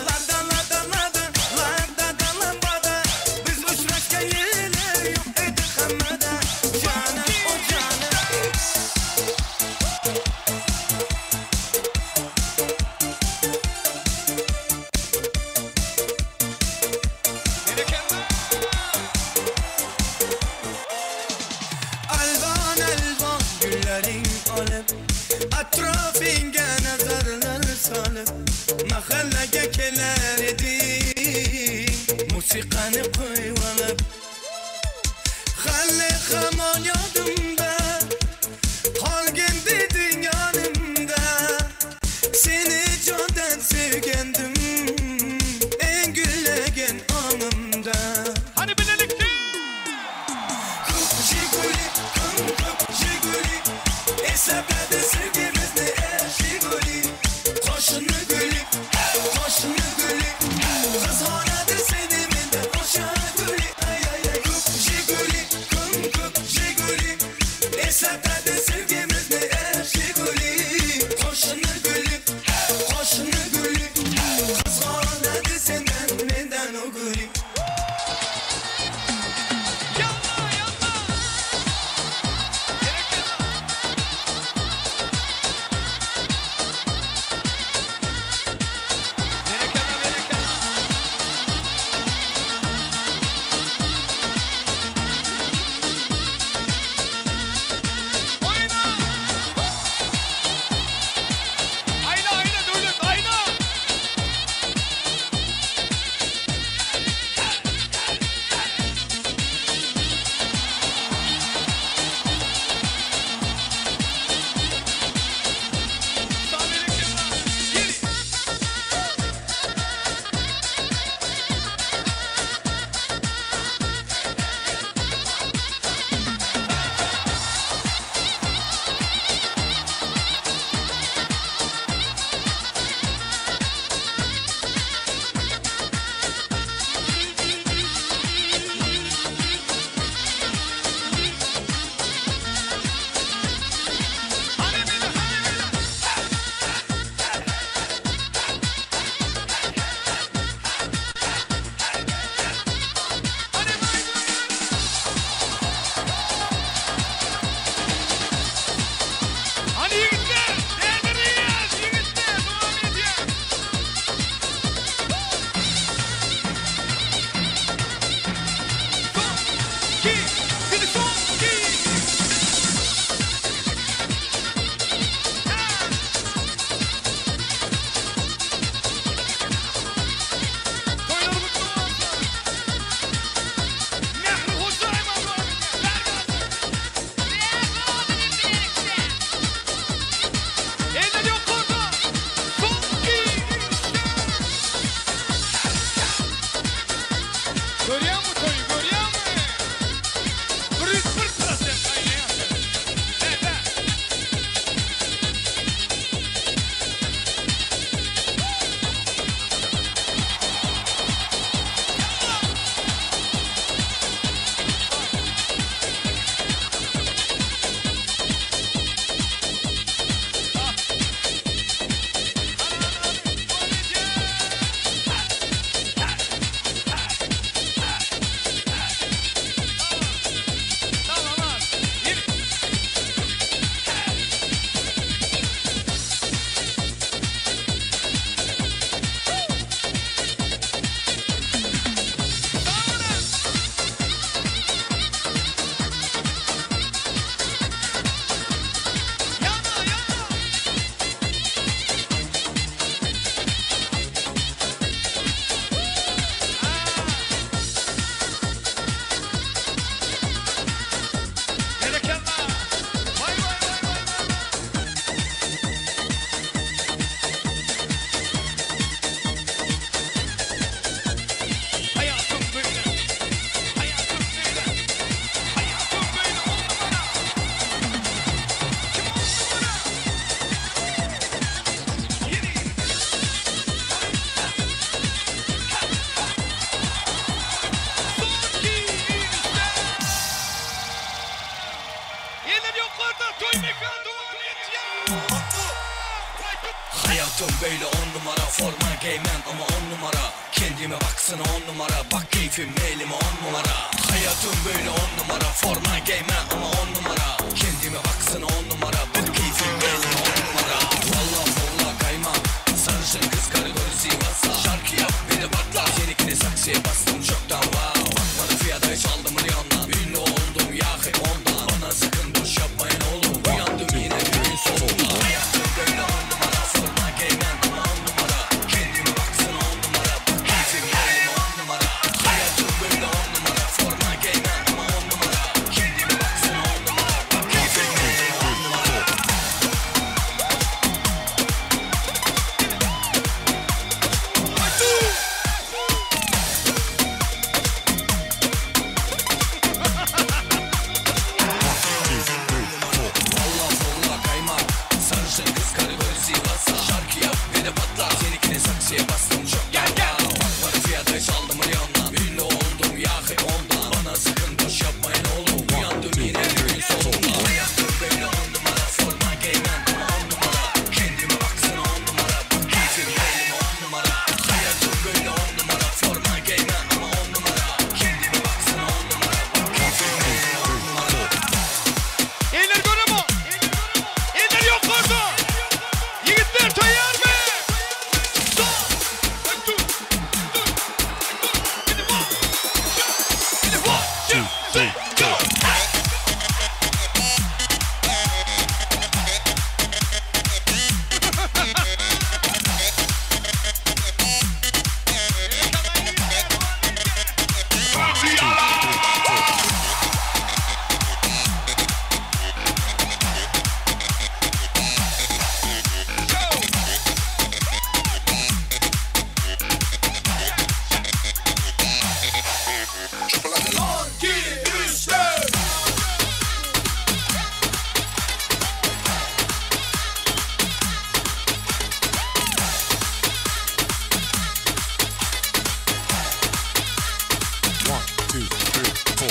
[SPEAKER 19] Lada lada lada Lada da lambada Biz uçraşken yılları Yok idi hammada Cana o cana Alvan alvan güllerin alıp Atrafinga nazarlar salıp Mahallaga kelar edin Musiqani qo'yib olib Hali hamon yodimda Qolgin deding yonimda Seni jondan sevgandim Eng gullagan ongimda
[SPEAKER 11] Hani birlikte
[SPEAKER 19] Ko'p Jiguli, ko'p Jiguli Esapladi sevgimizni er Jiguli Qoshini guli, qoshini guli Qizg'onadi seni mendan o'sha guli Ay ay ay ko'p Jiguli, ko'p Jiguli
[SPEAKER 3] böyle on numara Forma giymem ama on numara Kendime baksana on numara Bak keyfim meylime on numara Hayatım böyle on numara Forma giymem ama on numara Kendime baksana on numara Bak keyfim meylime on numara Valla valla kaymak Sarışın kız karı golü Sivas'a Şarkı yap bir de patla Yenikini saksıya bastım çoktan wow Bakmadı fiyata hiç aldım milyondan Ünlü oldum ya hep ondan Bana sakın boş yapmayın oğlum Uyandım yine günün sonunda Hayatım böyle on numara Forma giymem ama on numara Kendime baksana on numara Bak keyfim halim on numara Hayatım böyle on numara Forma giymem ama on numara Kendime baksana on numara Bak keyfim halim on numara Valla valla kaymak Sarışın kız karı golü Sivas'a Şarkı yap bir de patla Seninkini saksıya bastım çok Gel gel Bakmadı fiyata hiç aldım milyondan Ünlü oldum ya hep ondan Bana sakın boş yapmayın oğlum Uyandım yine günün sonunda Hayatım böyle on numara Forma giymem ama on numara Kendime baksana on numara Bak keyfim halim on numara Hayatım böyle on numara Forma giymem ama on numara Kendime baksana on numara Bak keyfim halim on numara
[SPEAKER 11] Eller göremo. Eller yok orada. Yiğitler tayyar mı?
[SPEAKER 4] Two, three, go. One, two, three, four.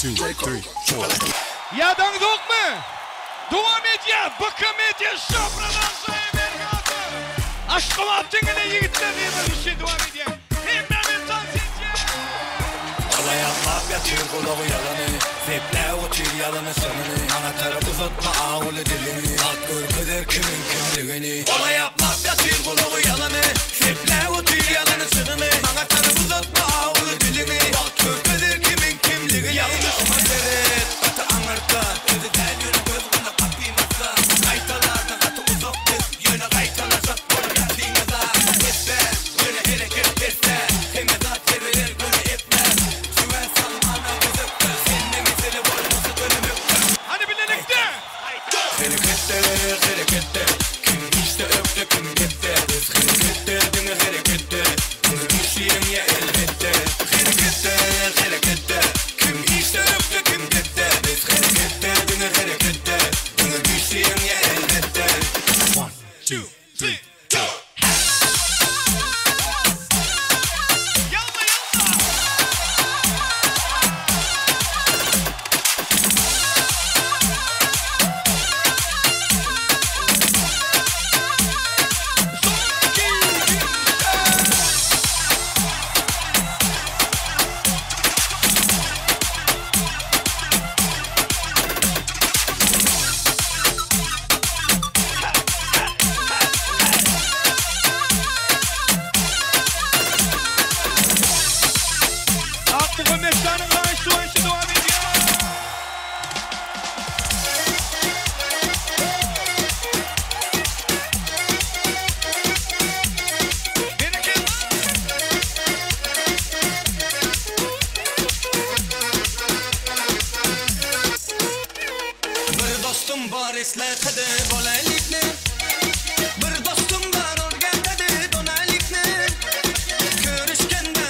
[SPEAKER 4] Two, three, four.
[SPEAKER 11] Yadan yok mu? Devam edýär, bakım edýär, şopradan Aşgabat'ın yine yiğitler diye bir şey devam edýär. Hemmämiz dans edýär.
[SPEAKER 3] Alayanlar yatır kulağı yalanı Zeple otur yalanı sanını Ana taraf uzatma ağlı dilini At görkeder kimin kimliğini Ola yapmak yatır kulağı yalanı Zeple otur yalanı sanını Ana taraf uzatma ağlı dilini At görkeder kimin kimliğini Yanlış mesele Katı anırta Özü del yönü göz bana kapıymasa Kaytalarda katı uzak kız Yöne kaytalacak bunu yatığınıza Etme yöne hareket etse Heme zat verilir günü etmez Güven salmana gözüktü Seninle mesele olmasa dönümüktü
[SPEAKER 11] Hadi birlikte
[SPEAKER 3] Harekette, harekette Kim işte öptü, kim gitti Biz harekette, dini harekette Bunu düşeyim ya elbette Harekette, harekette Kim işte öptü, kim gitti Biz harekette, dini harekette Bunu düşeyim ya elbette
[SPEAKER 4] One, two, three, go.
[SPEAKER 11] Ak Muhammed Şan'ın gayet devam edýär.
[SPEAKER 3] Bir dostum var esletedi bolalikni Bir dostum var o'rgatadi donalikni Ko'rishganda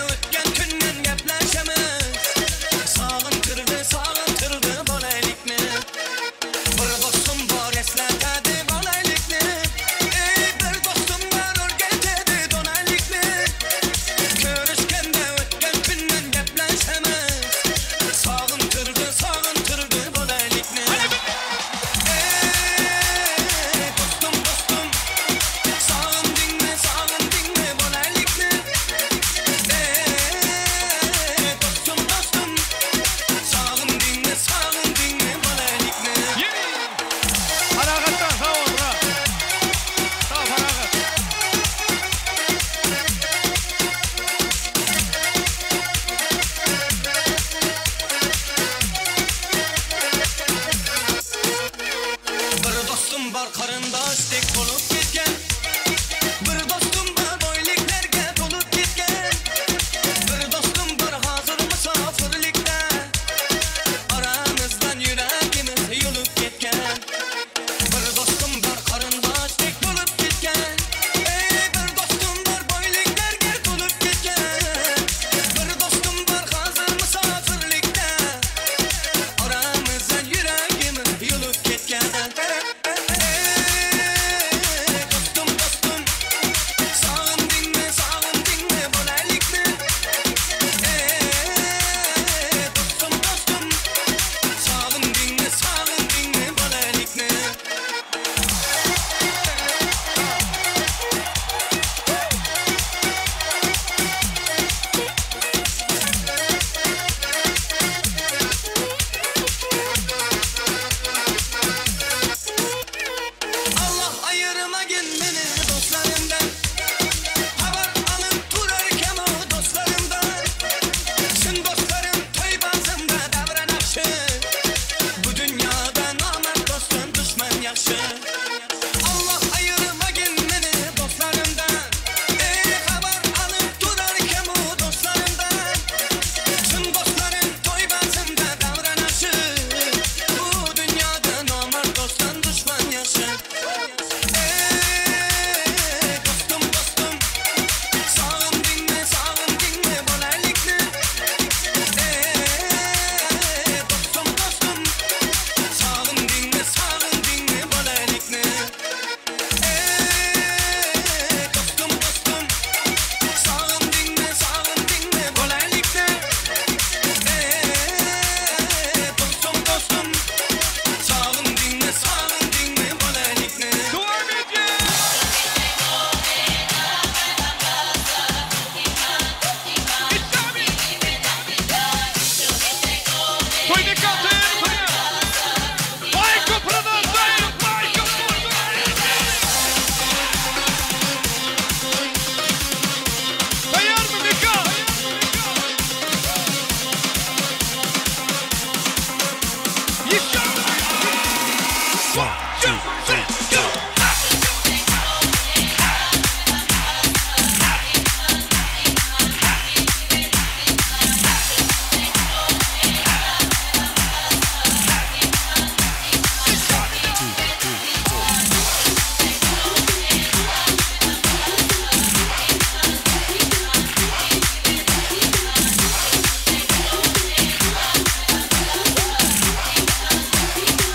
[SPEAKER 3] One, two, three, go.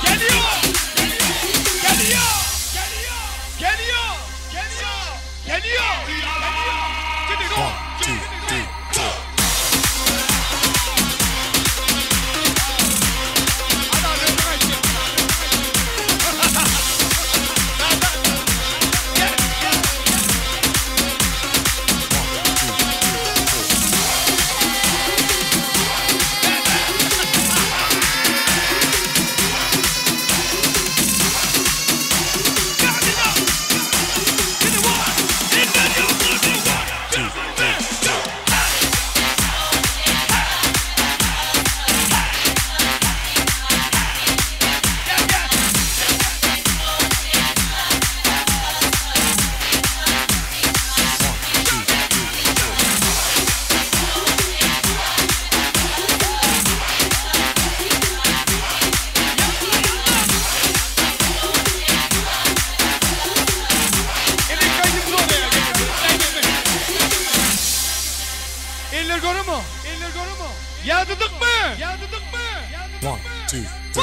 [SPEAKER 16] Geliyor! Geliyor! Geliyor! Geliyor! Geliyor! Geliyor!
[SPEAKER 3] One, two, three, four. Two, three, go.
[SPEAKER 11] Eller görür mü? Eller görür mü? Yağdırdık mı? Yağdırdık mı?
[SPEAKER 3] One, two, three, four.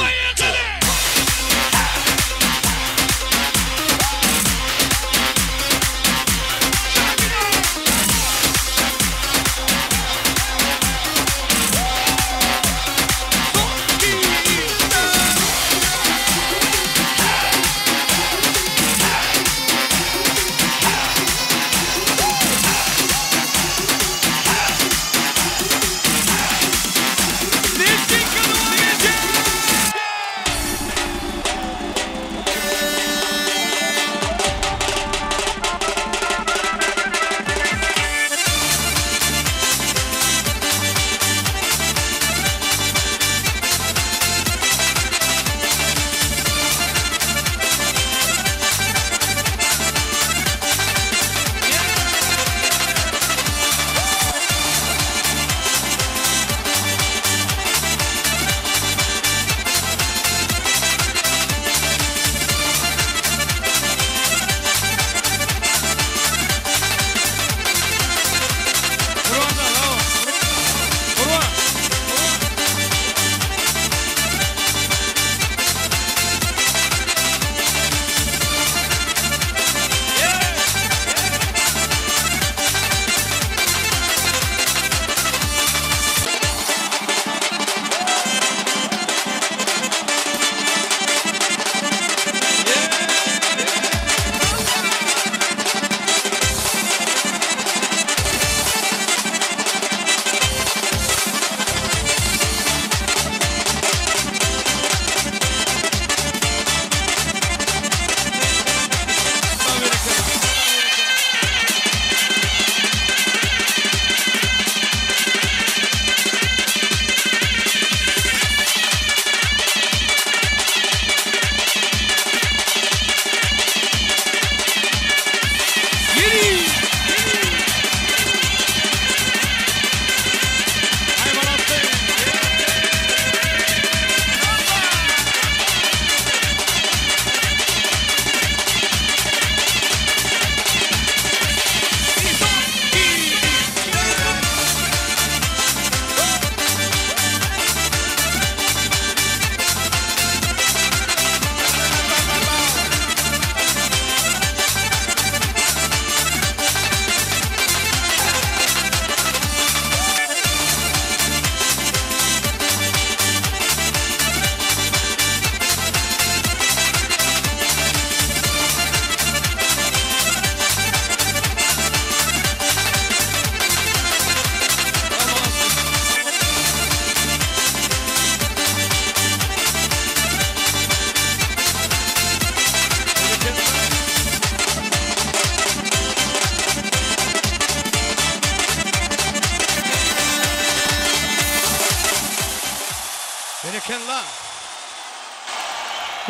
[SPEAKER 11] Berekella.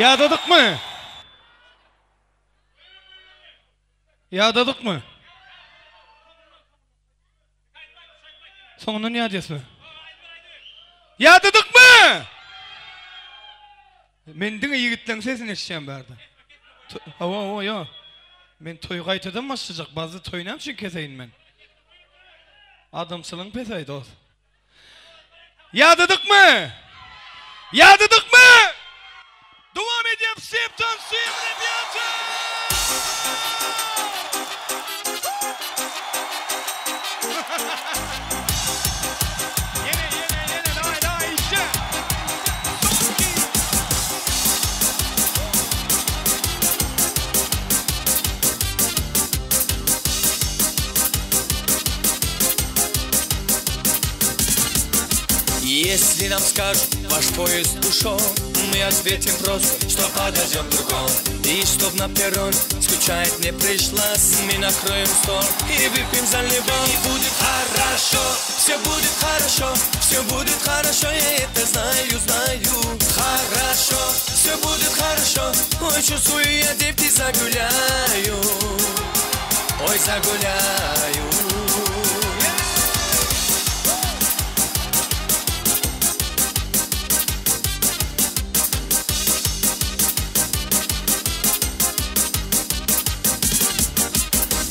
[SPEAKER 11] Ýadadykmy? Ýadadykmy? Soňundan ýadýasmy? Ýadadykmy? Men diňe ýigitleň sesini eşitýän bärde. Hawa, hawa, ýo. Men toýy gaýtadan başlajak. Bazda toýy näme üçin keseýin men? Adamçylygyň pesaý, dos. Ýadadykmy? Ýadadykmy? Dowam edýär Step tansy Rebýata! Ýene, ýene, ýene, daway, daway, işe!
[SPEAKER 19] Если нам скажут, ваш поезд ушел Мы ответим просто, что подождем другом И чтоб на перрон скучать не пришлось Мы накроем стол и выпьем за него И будет хорошо, все будет хорошо Все будет хорошо, я это знаю, знаю Хорошо, все будет хорошо Ой, чувствую я, девки, загуляю Ой, загуляю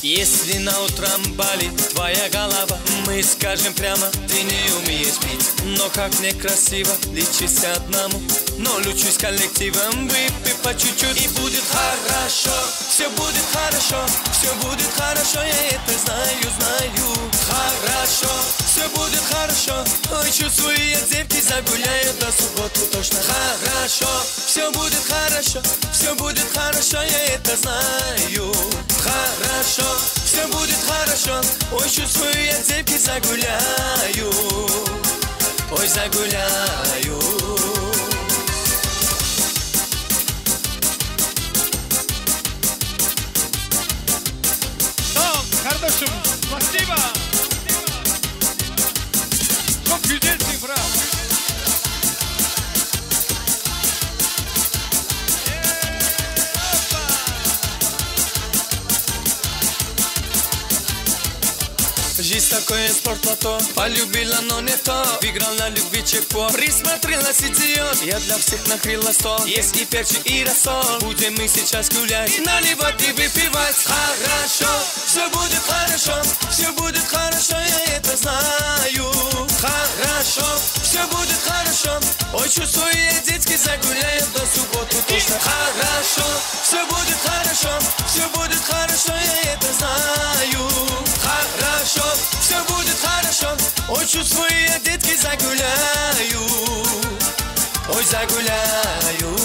[SPEAKER 19] Если на утром болит твоя голова Мы скажем прямо, ты не умеешь пить Но как некрасиво лечиться одному Но лучше с коллективом выпей по чуть-чуть И будет хорошо, все будет хорошо Все будет хорошо, я это знаю, знаю Хорошо, все будет хорошо Ой, чувствую я, девки загуляю до субботы точно Хорошо, все будет хорошо Все будет хорошо, я это знаю Хорошо, все будет хорошо Ой, чувствую я, девки загуляю Ой, загуляю
[SPEAKER 11] Sag ol kardeşim. Spasiba. Çok güzelsin bro.
[SPEAKER 19] Жизнь такое спортлото Полюбила, но не то Выиграл на любви чекпо Присмотрелась идиот Я для всех накрыла стол Есть и перчик, и рассол Будем мы сейчас гулять Наливать и выпивать Хорошо, все будет хорошо Все будет хорошо, я это знаю Хорошо, все будет хорошо Ой, чувствую я, детки, загуляю до субботы точно Хорошо, все будет хорошо Все будет хорошо, я это знаю Хорошо, все будет хорошо Ой, чувствую я, детки, загуляю Ой, загуляю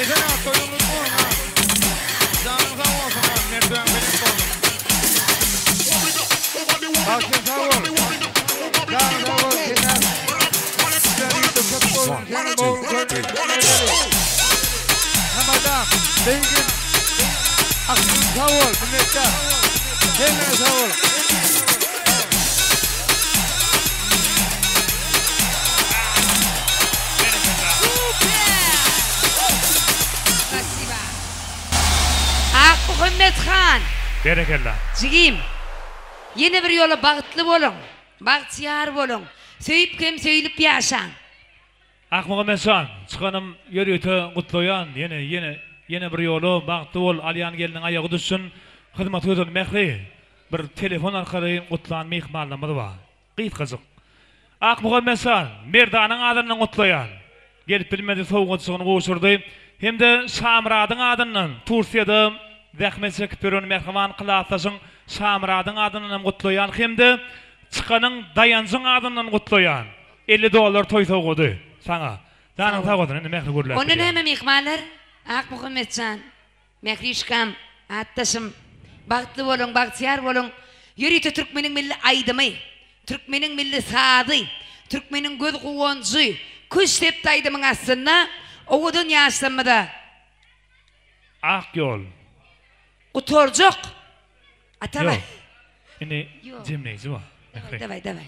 [SPEAKER 11] Esen aga toýuň gutly bolsun aga. Janyň sag bolsun aga, mertebäň belent bolsun. Bagşy sag bol. Janyň sag bolsun Kenar. Sizler ýurtda köp bolsun. Seniň ogluň toýuna geleli. Hamadam, beýgin. Akyl sag bol, minnetdar. Hemmäňiz sag boluň.
[SPEAKER 2] Spasiba. Akmuhammet han.
[SPEAKER 1] Berekella.
[SPEAKER 2] Jigim. Ýene bir ýola bagtly boluň. Bagtyýar boluň. Söýüp hem söýlüp ýaşaň.
[SPEAKER 1] Akmuhammet jan, çykanym ýörite gutlaýan, ýene, ýene, ýene bir ýola bagtly bol, alýan gelniň aýagy düşsün, hyzmaty gözel Mähri, bir telefon arkaly gutlan myhmanlarymyz bar. Gysgajyk. Akmuhammet jan, Merdanyň adyndan gutlaýan. Gelip bilmedi sowgatjygyny gowşurdy. Hem-de Şamyradyň adyndan Tursiýada zähmet çekip ýören mähriban klasdaşyň Şamyradyň adyndan hem gutlaýan hem-de çykanyň Daýanjyň adyndan gutlaýan. 50 dollar toý sowgady saňa. Janyň sag bolsun indi Mähri gürläp
[SPEAKER 2] Onda
[SPEAKER 1] bilýär.
[SPEAKER 2] näme myhmanlar? Akmuhammetjan, Mährişkam, atdaşym, bagtly boluň, bagtyýar boluň. Ýörite türkmeniň milli aýdymy, türkmeniň milli sazy, türkmeniň göz guwanjy, Köş depdi aýdymyň astynda owadan ýaşlarymyza.
[SPEAKER 1] Ak ýol.
[SPEAKER 2] Gutarjak. Atabaý.
[SPEAKER 1] Ýok. Indi jemleýji bar. Mähri.
[SPEAKER 2] Daway daway.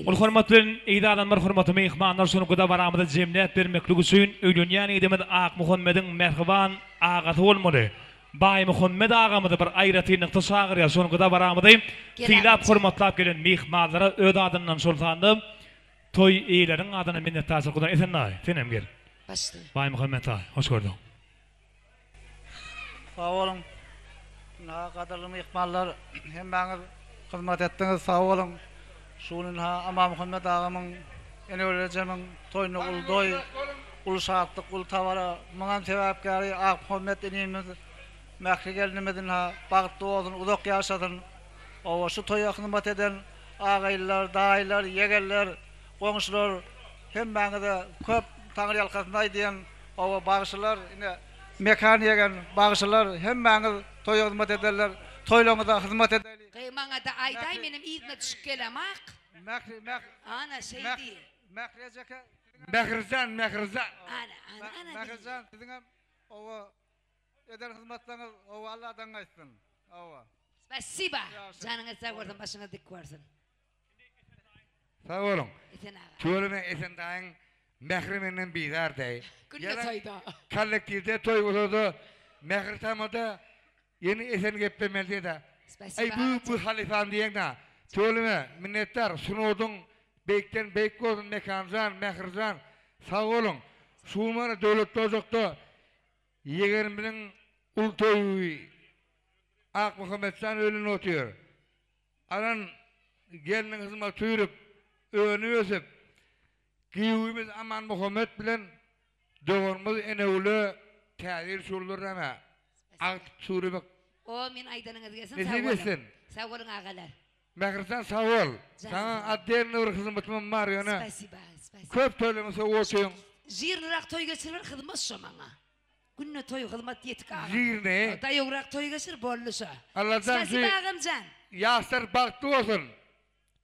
[SPEAKER 1] Uly hormat bilen eziz adamlar hormatly myhmanlar şuny gudabaramyzy jemläp bermeklik üçin öýlenýän ýigidimiz Akmuhammediň mähriban agasy bolmaly Baýmuhammet agamyzy bir aýratynlykda çagyrýar şuny gudabaramyzy sylap hormatlap gelen myhmanlara öz adyndan şol sanda toý eýeleriň adyndan minnetdarçylyk bildirýän Esen daýy senem gel.
[SPEAKER 2] Başla.
[SPEAKER 1] Baýmuhammet daýy hoş gördük.
[SPEAKER 5] Sag boluň. Ynha gadyrly myhmanlar hemmäňiz hyzmat etdiňiz sag boluň. Şu gün ynha Amanmuhammet agamyň, Enegül ejemiň toýunda uly toý, uly şatlyk, uly tabara. Muňam sebäpkäri Akmuhammet inimiz, Mähri gelnimiz ynha bagtly bolsun, uzak ýaşasyn. Oba şu toýa hyzmat eden agaýlylar, daýylar, ýegenler, goňşular hemmäňize köp taňryýalkasyn aýdýan. Hawa bagşylar ine Mekan ýegen bagşylar hemmäňiz toýa hyzmat ederler toýlaňyza hyzmat edeli.
[SPEAKER 2] Gyý maňada aýdaý menem yzyna düşüp gelemak.
[SPEAKER 5] Mähri Mähri
[SPEAKER 2] Ana şeý diý.
[SPEAKER 5] Mähri ejeke siziňem
[SPEAKER 16] Mährijan Mährijan.
[SPEAKER 2] Ana ana ana diý.
[SPEAKER 5] Mährijan siziňem oba eden hyzmatlaňyz oba Alladan gaýtsyn oba.
[SPEAKER 2] Spasiba janyňyz sag bolsun başyňyz dik bolsun.
[SPEAKER 16] Sag boluň.
[SPEAKER 2] Esen aga.
[SPEAKER 16] Tüweleme Esen daýyň Mähri menden bizar deý.
[SPEAKER 2] Günde toýda.
[SPEAKER 16] Kollektiwde toý bolada Mähri tamada ýene Esen geplemeli diýeda. Aý
[SPEAKER 2] Spasiba
[SPEAKER 16] bu
[SPEAKER 2] agajan.
[SPEAKER 16] bu halypam diýeňda. Tüweleme minnetdar sungatyň beýikden beýik bolsun Mekanjan Mährijan sag boluň. Şu gün mana Döwletli ojakda ýegenimiziň uly toýy Akmuhammetjan öýlenip otyr. Alan gelniň hyzmaty ýürüp, önüp-ösüp, giýewimiz Amanmuhammet bilen doganymyz Enegüle täze ýyl şuwldur näme, agtyk çüwrümek
[SPEAKER 2] O men aýdanyňyz gelsin sag
[SPEAKER 16] nesip
[SPEAKER 2] boluň.
[SPEAKER 16] etsin.
[SPEAKER 2] Sag boluň agalar.
[SPEAKER 16] Mährijan sag bol.
[SPEAKER 2] Janyň
[SPEAKER 16] Saňa
[SPEAKER 2] sag.
[SPEAKER 16] otdelnyý bir hyzmatymam bar ýöne
[SPEAKER 2] Spasiba, spasiba.
[SPEAKER 16] köp toýlaryňy sowup otyň.
[SPEAKER 2] Žirnyrak toý geçirber hyzmat şo maňa. Günde toý hyzmat ýetik agam.
[SPEAKER 16] Žirny.
[SPEAKER 2] Daýawrak toý geçir boldy şo.
[SPEAKER 16] Allajan şu
[SPEAKER 2] Spasiba agamjan.
[SPEAKER 16] ýaşlar bagtly bolsun.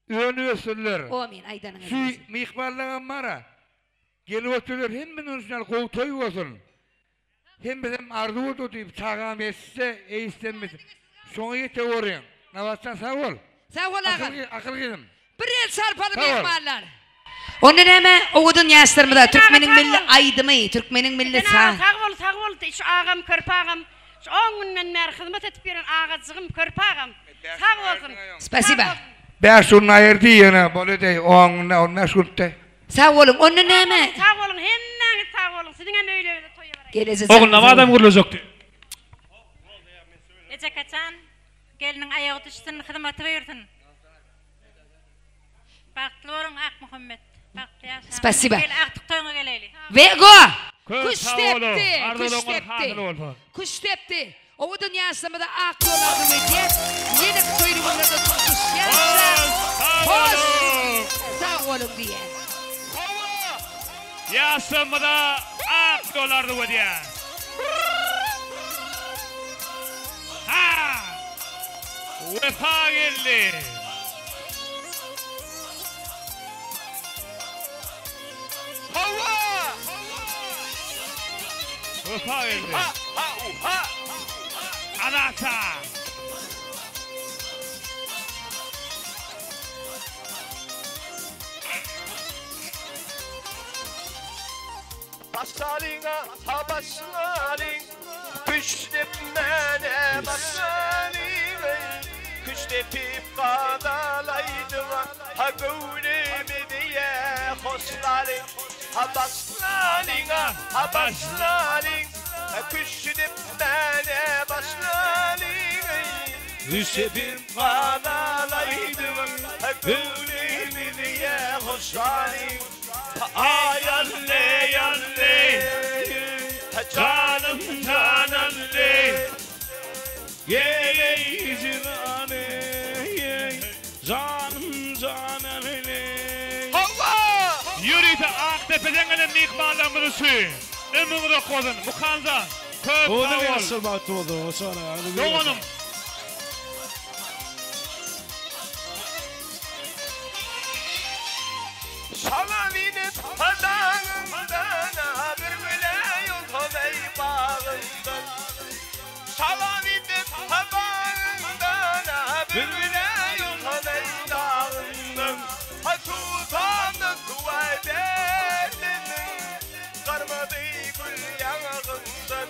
[SPEAKER 16] Önüp össünler.
[SPEAKER 2] Omyn aýdanyňyz
[SPEAKER 16] Şu
[SPEAKER 2] bolsun.
[SPEAKER 16] myhmanlaňam bara. Gelip otyrlar hemmeden şunal gowy toý bolsun. Hemmesem arzuw edip otyr çagam ýetişse eýssemmi şoňa ýeteworyň. Nabatjan sag bol.
[SPEAKER 2] Sag bol agam.
[SPEAKER 16] Akyl gyzym.
[SPEAKER 2] Bir el çarpaly
[SPEAKER 16] Sag bol.
[SPEAKER 2] myhmanlar. Onda näme owadan ýaşlarymyza türkmeniň milli aýdymy, türkmeniň milli
[SPEAKER 6] Esen aga
[SPEAKER 2] saz.
[SPEAKER 6] sag bol sag bol şu agam körpe agam şu on günden bäri hyzmat edip ýören agajygym körpe agam sag bolsun.
[SPEAKER 2] Spasiba.
[SPEAKER 16] Bäş gün aýyrdy ýöne bolýa-da on günde on bäş günde.
[SPEAKER 2] Sag boluň onda näme.
[SPEAKER 6] Sag boluň hemmäňiz sag boluň siziňem öýleriňize toýa baraýyn.
[SPEAKER 2] Geleje
[SPEAKER 1] Ogulnabadam gürlejekdi.
[SPEAKER 8] Ejekajan gelniň aýagy düşsün hyzmaty buýursyn. Bagtly boluň Akmuhammet. Bagtly ýaşaň.
[SPEAKER 2] Spasiba.
[SPEAKER 8] Gel agtyk toýuňa geleýli.
[SPEAKER 2] Wego!
[SPEAKER 1] Köp
[SPEAKER 2] Küş
[SPEAKER 1] sag boluň.
[SPEAKER 2] depdi! Küş
[SPEAKER 1] Arzuwlaryňyz
[SPEAKER 2] depdi!
[SPEAKER 1] hasyl bolsun.
[SPEAKER 2] Küş depdi! Owadan ýaşlarymyza ak ýol arzuw edýäs. Ýene toýly günlerde duşuşýança hoş sag boluň diýýäs.
[SPEAKER 1] Ýaşlarymyza ak ýol arzuw edýäs. Ha! Wepa geldi.
[SPEAKER 9] Hawa!
[SPEAKER 1] Wepa geldi.
[SPEAKER 9] Ha, ha, u, ha!
[SPEAKER 1] Azatja!
[SPEAKER 9] Başlalyň-a, ha başlalyň, Küşt depmäne başlalyň, eý. Küşt depip gazalaýdyň-a, ha göwnümi diýe hoşlalyň. Ha başlalyň-a, ha başlalyň, Küşt depmäne başlalyň, eý. Küşt depip gazalaýdyň, ha göwnümi diýe hoşlalyň.
[SPEAKER 1] Aý Alle, Alle, janym jan Alle,
[SPEAKER 16] Eý jigane, janym jan Alle.
[SPEAKER 9] Hawa!
[SPEAKER 1] Ýörite Akdepeden gelen myhmanlarymyz üçin ömrüň uzak bolsun Mukanjan köp sag bol doganym.
[SPEAKER 9] Salam inip padagyňdan, Bir güle ýolsam eý bagyňdan. Salam inip padagyňdan, Bir güle ýolsam eý dagyňdan. Ha suwsamda suwa berleniň, Garmady gül ýaňagyňdan.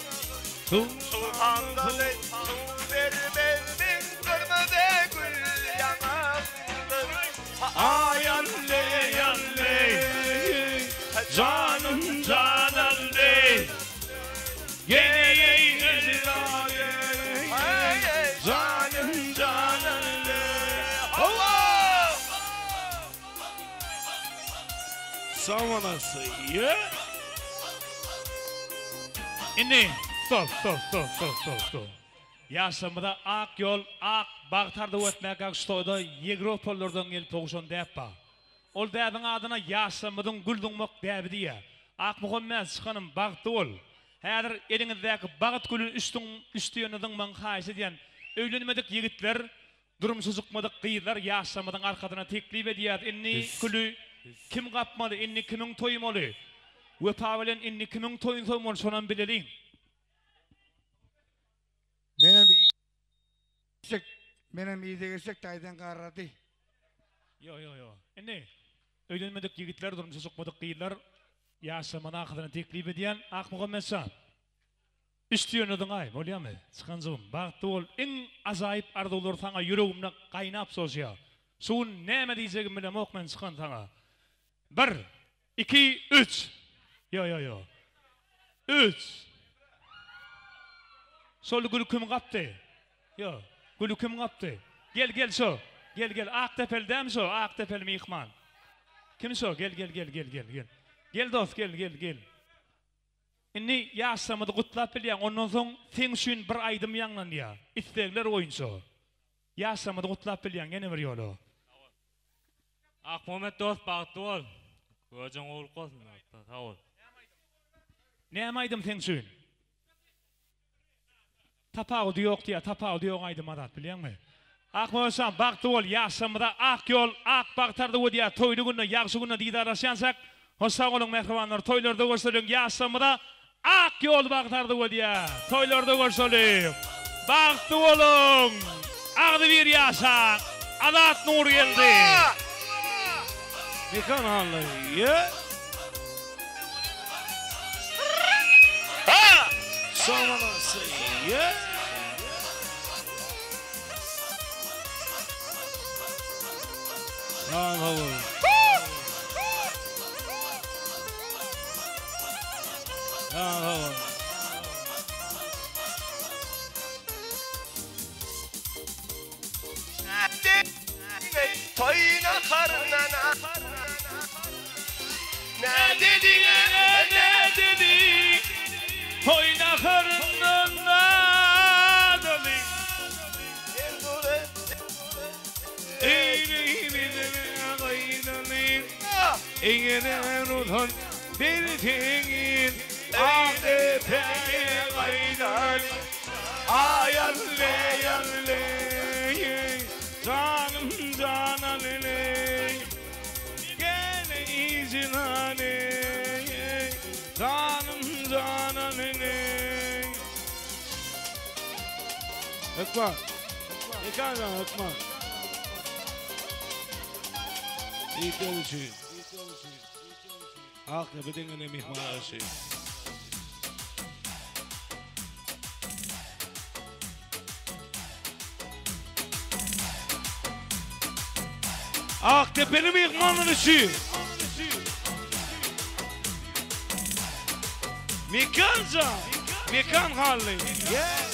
[SPEAKER 9] Suwsamda suw bermezmiň, Garmady gül ýaňagyňdan.
[SPEAKER 16] Aý Alle, Alle, janym jan Alle, Eý janym jan Alle.
[SPEAKER 9] Hawa!
[SPEAKER 16] Sag olasy, ýe.
[SPEAKER 1] Indi stop stop stop stop stop stop. Ýaşlarymyza ak ýol, ak bagt arzuw etmek şu toýda ýewropalylardan gelip gowşan däp bar. Ol däbiň adyna ýaşlarymyzyň gül zyňmak däbi diýýär. Akmuhammet çykanym bagtly bol. Häzir eliňizdäki bagt gülüni üç üç düýene zyňmagyňy haýyş edýän. Öýlenmedik ýigitler, durmuşa çykmadyk gyzlar ýaşlarymyzyň arkasyna teklip edýäs indi güli kim gapmaly, indi kimiň toýmaly? Wepa bilen indi kimiň toýuny soýmaly şonam bileliň.
[SPEAKER 11] Menem geçjek, menem yza geçjek daýzaň garrady.
[SPEAKER 1] Ýo ýo ýo. Indi öýlenmedik ýigitler, durmuşa çykmadyk gyzlar ýaşlamany ahyryna teklip edýän Akmuhammet jan. Üç düýeni zyňaý, bolýamy? Çykanjygym, bagtly bol. Iň ajaýyp arzuwlar saňa ýüregimde gaýnap joşýar. Şu gün näme diýjegimi bilemok men çykan saňa. Bir, iki, üç. Ýo, ýo, ýo. Üç. Şol güli kim gapdy? Ýo, güli kim gapdy? Gel, gel şo. Gel, gel. Akdepeli dämi şo? Akdepeli myhman. Kim şo? Gel, gel, gel, gel, gel, gel. Gel dost, gel, gel, gel. Indi ýaşlarymyzy gutlap bilýäň. Ondan soň seň üçin bir aýdym ýaňlanýar. Islegler boýunça. Ýaşlarymyzy gutlap bilýäň ýene bir ýola.
[SPEAKER 14] Akmuhammet dost bagtly bol. Göjüň gowluk bolsun sag bol.
[SPEAKER 1] Näme aýdym seň üçin? Tapawudy ýok diýýär, tapawudy ýok aýdym Azat bilýäňmi? Akmuhammet jan bagtly bol, ýaşlarymyza ak ýol, ak bagt arzuw edýär, toýly günde, ýagşy günde didarlaşýançak, hoş sag boluň mähribanlar, toýlarda görşeliň, ýaşlarymyza Ak ýol bagt arzuw edýär. Toýlarda görşeliň. Bagtly boluň. Agzybir ýaşaň. Azat Nurgeldi.
[SPEAKER 16] Mekan Hally ýe. Sag olasy ýe. Sag bol.
[SPEAKER 9] Toýuna harnana Ne dediň ne
[SPEAKER 16] dediň Toýuna harnana dediň Eňene ruhun bir teňin Ak depäge.
[SPEAKER 10] hali Ay alle alle Canım canan ile Gel izinane Canım canan ile
[SPEAKER 12] Hökman. Mekan can hökman. Yiğitler için. Aktepe diňine myhman üçin. Akdepeli myhmanlar üçin. Mekan can. Mekan Hally. Yeah.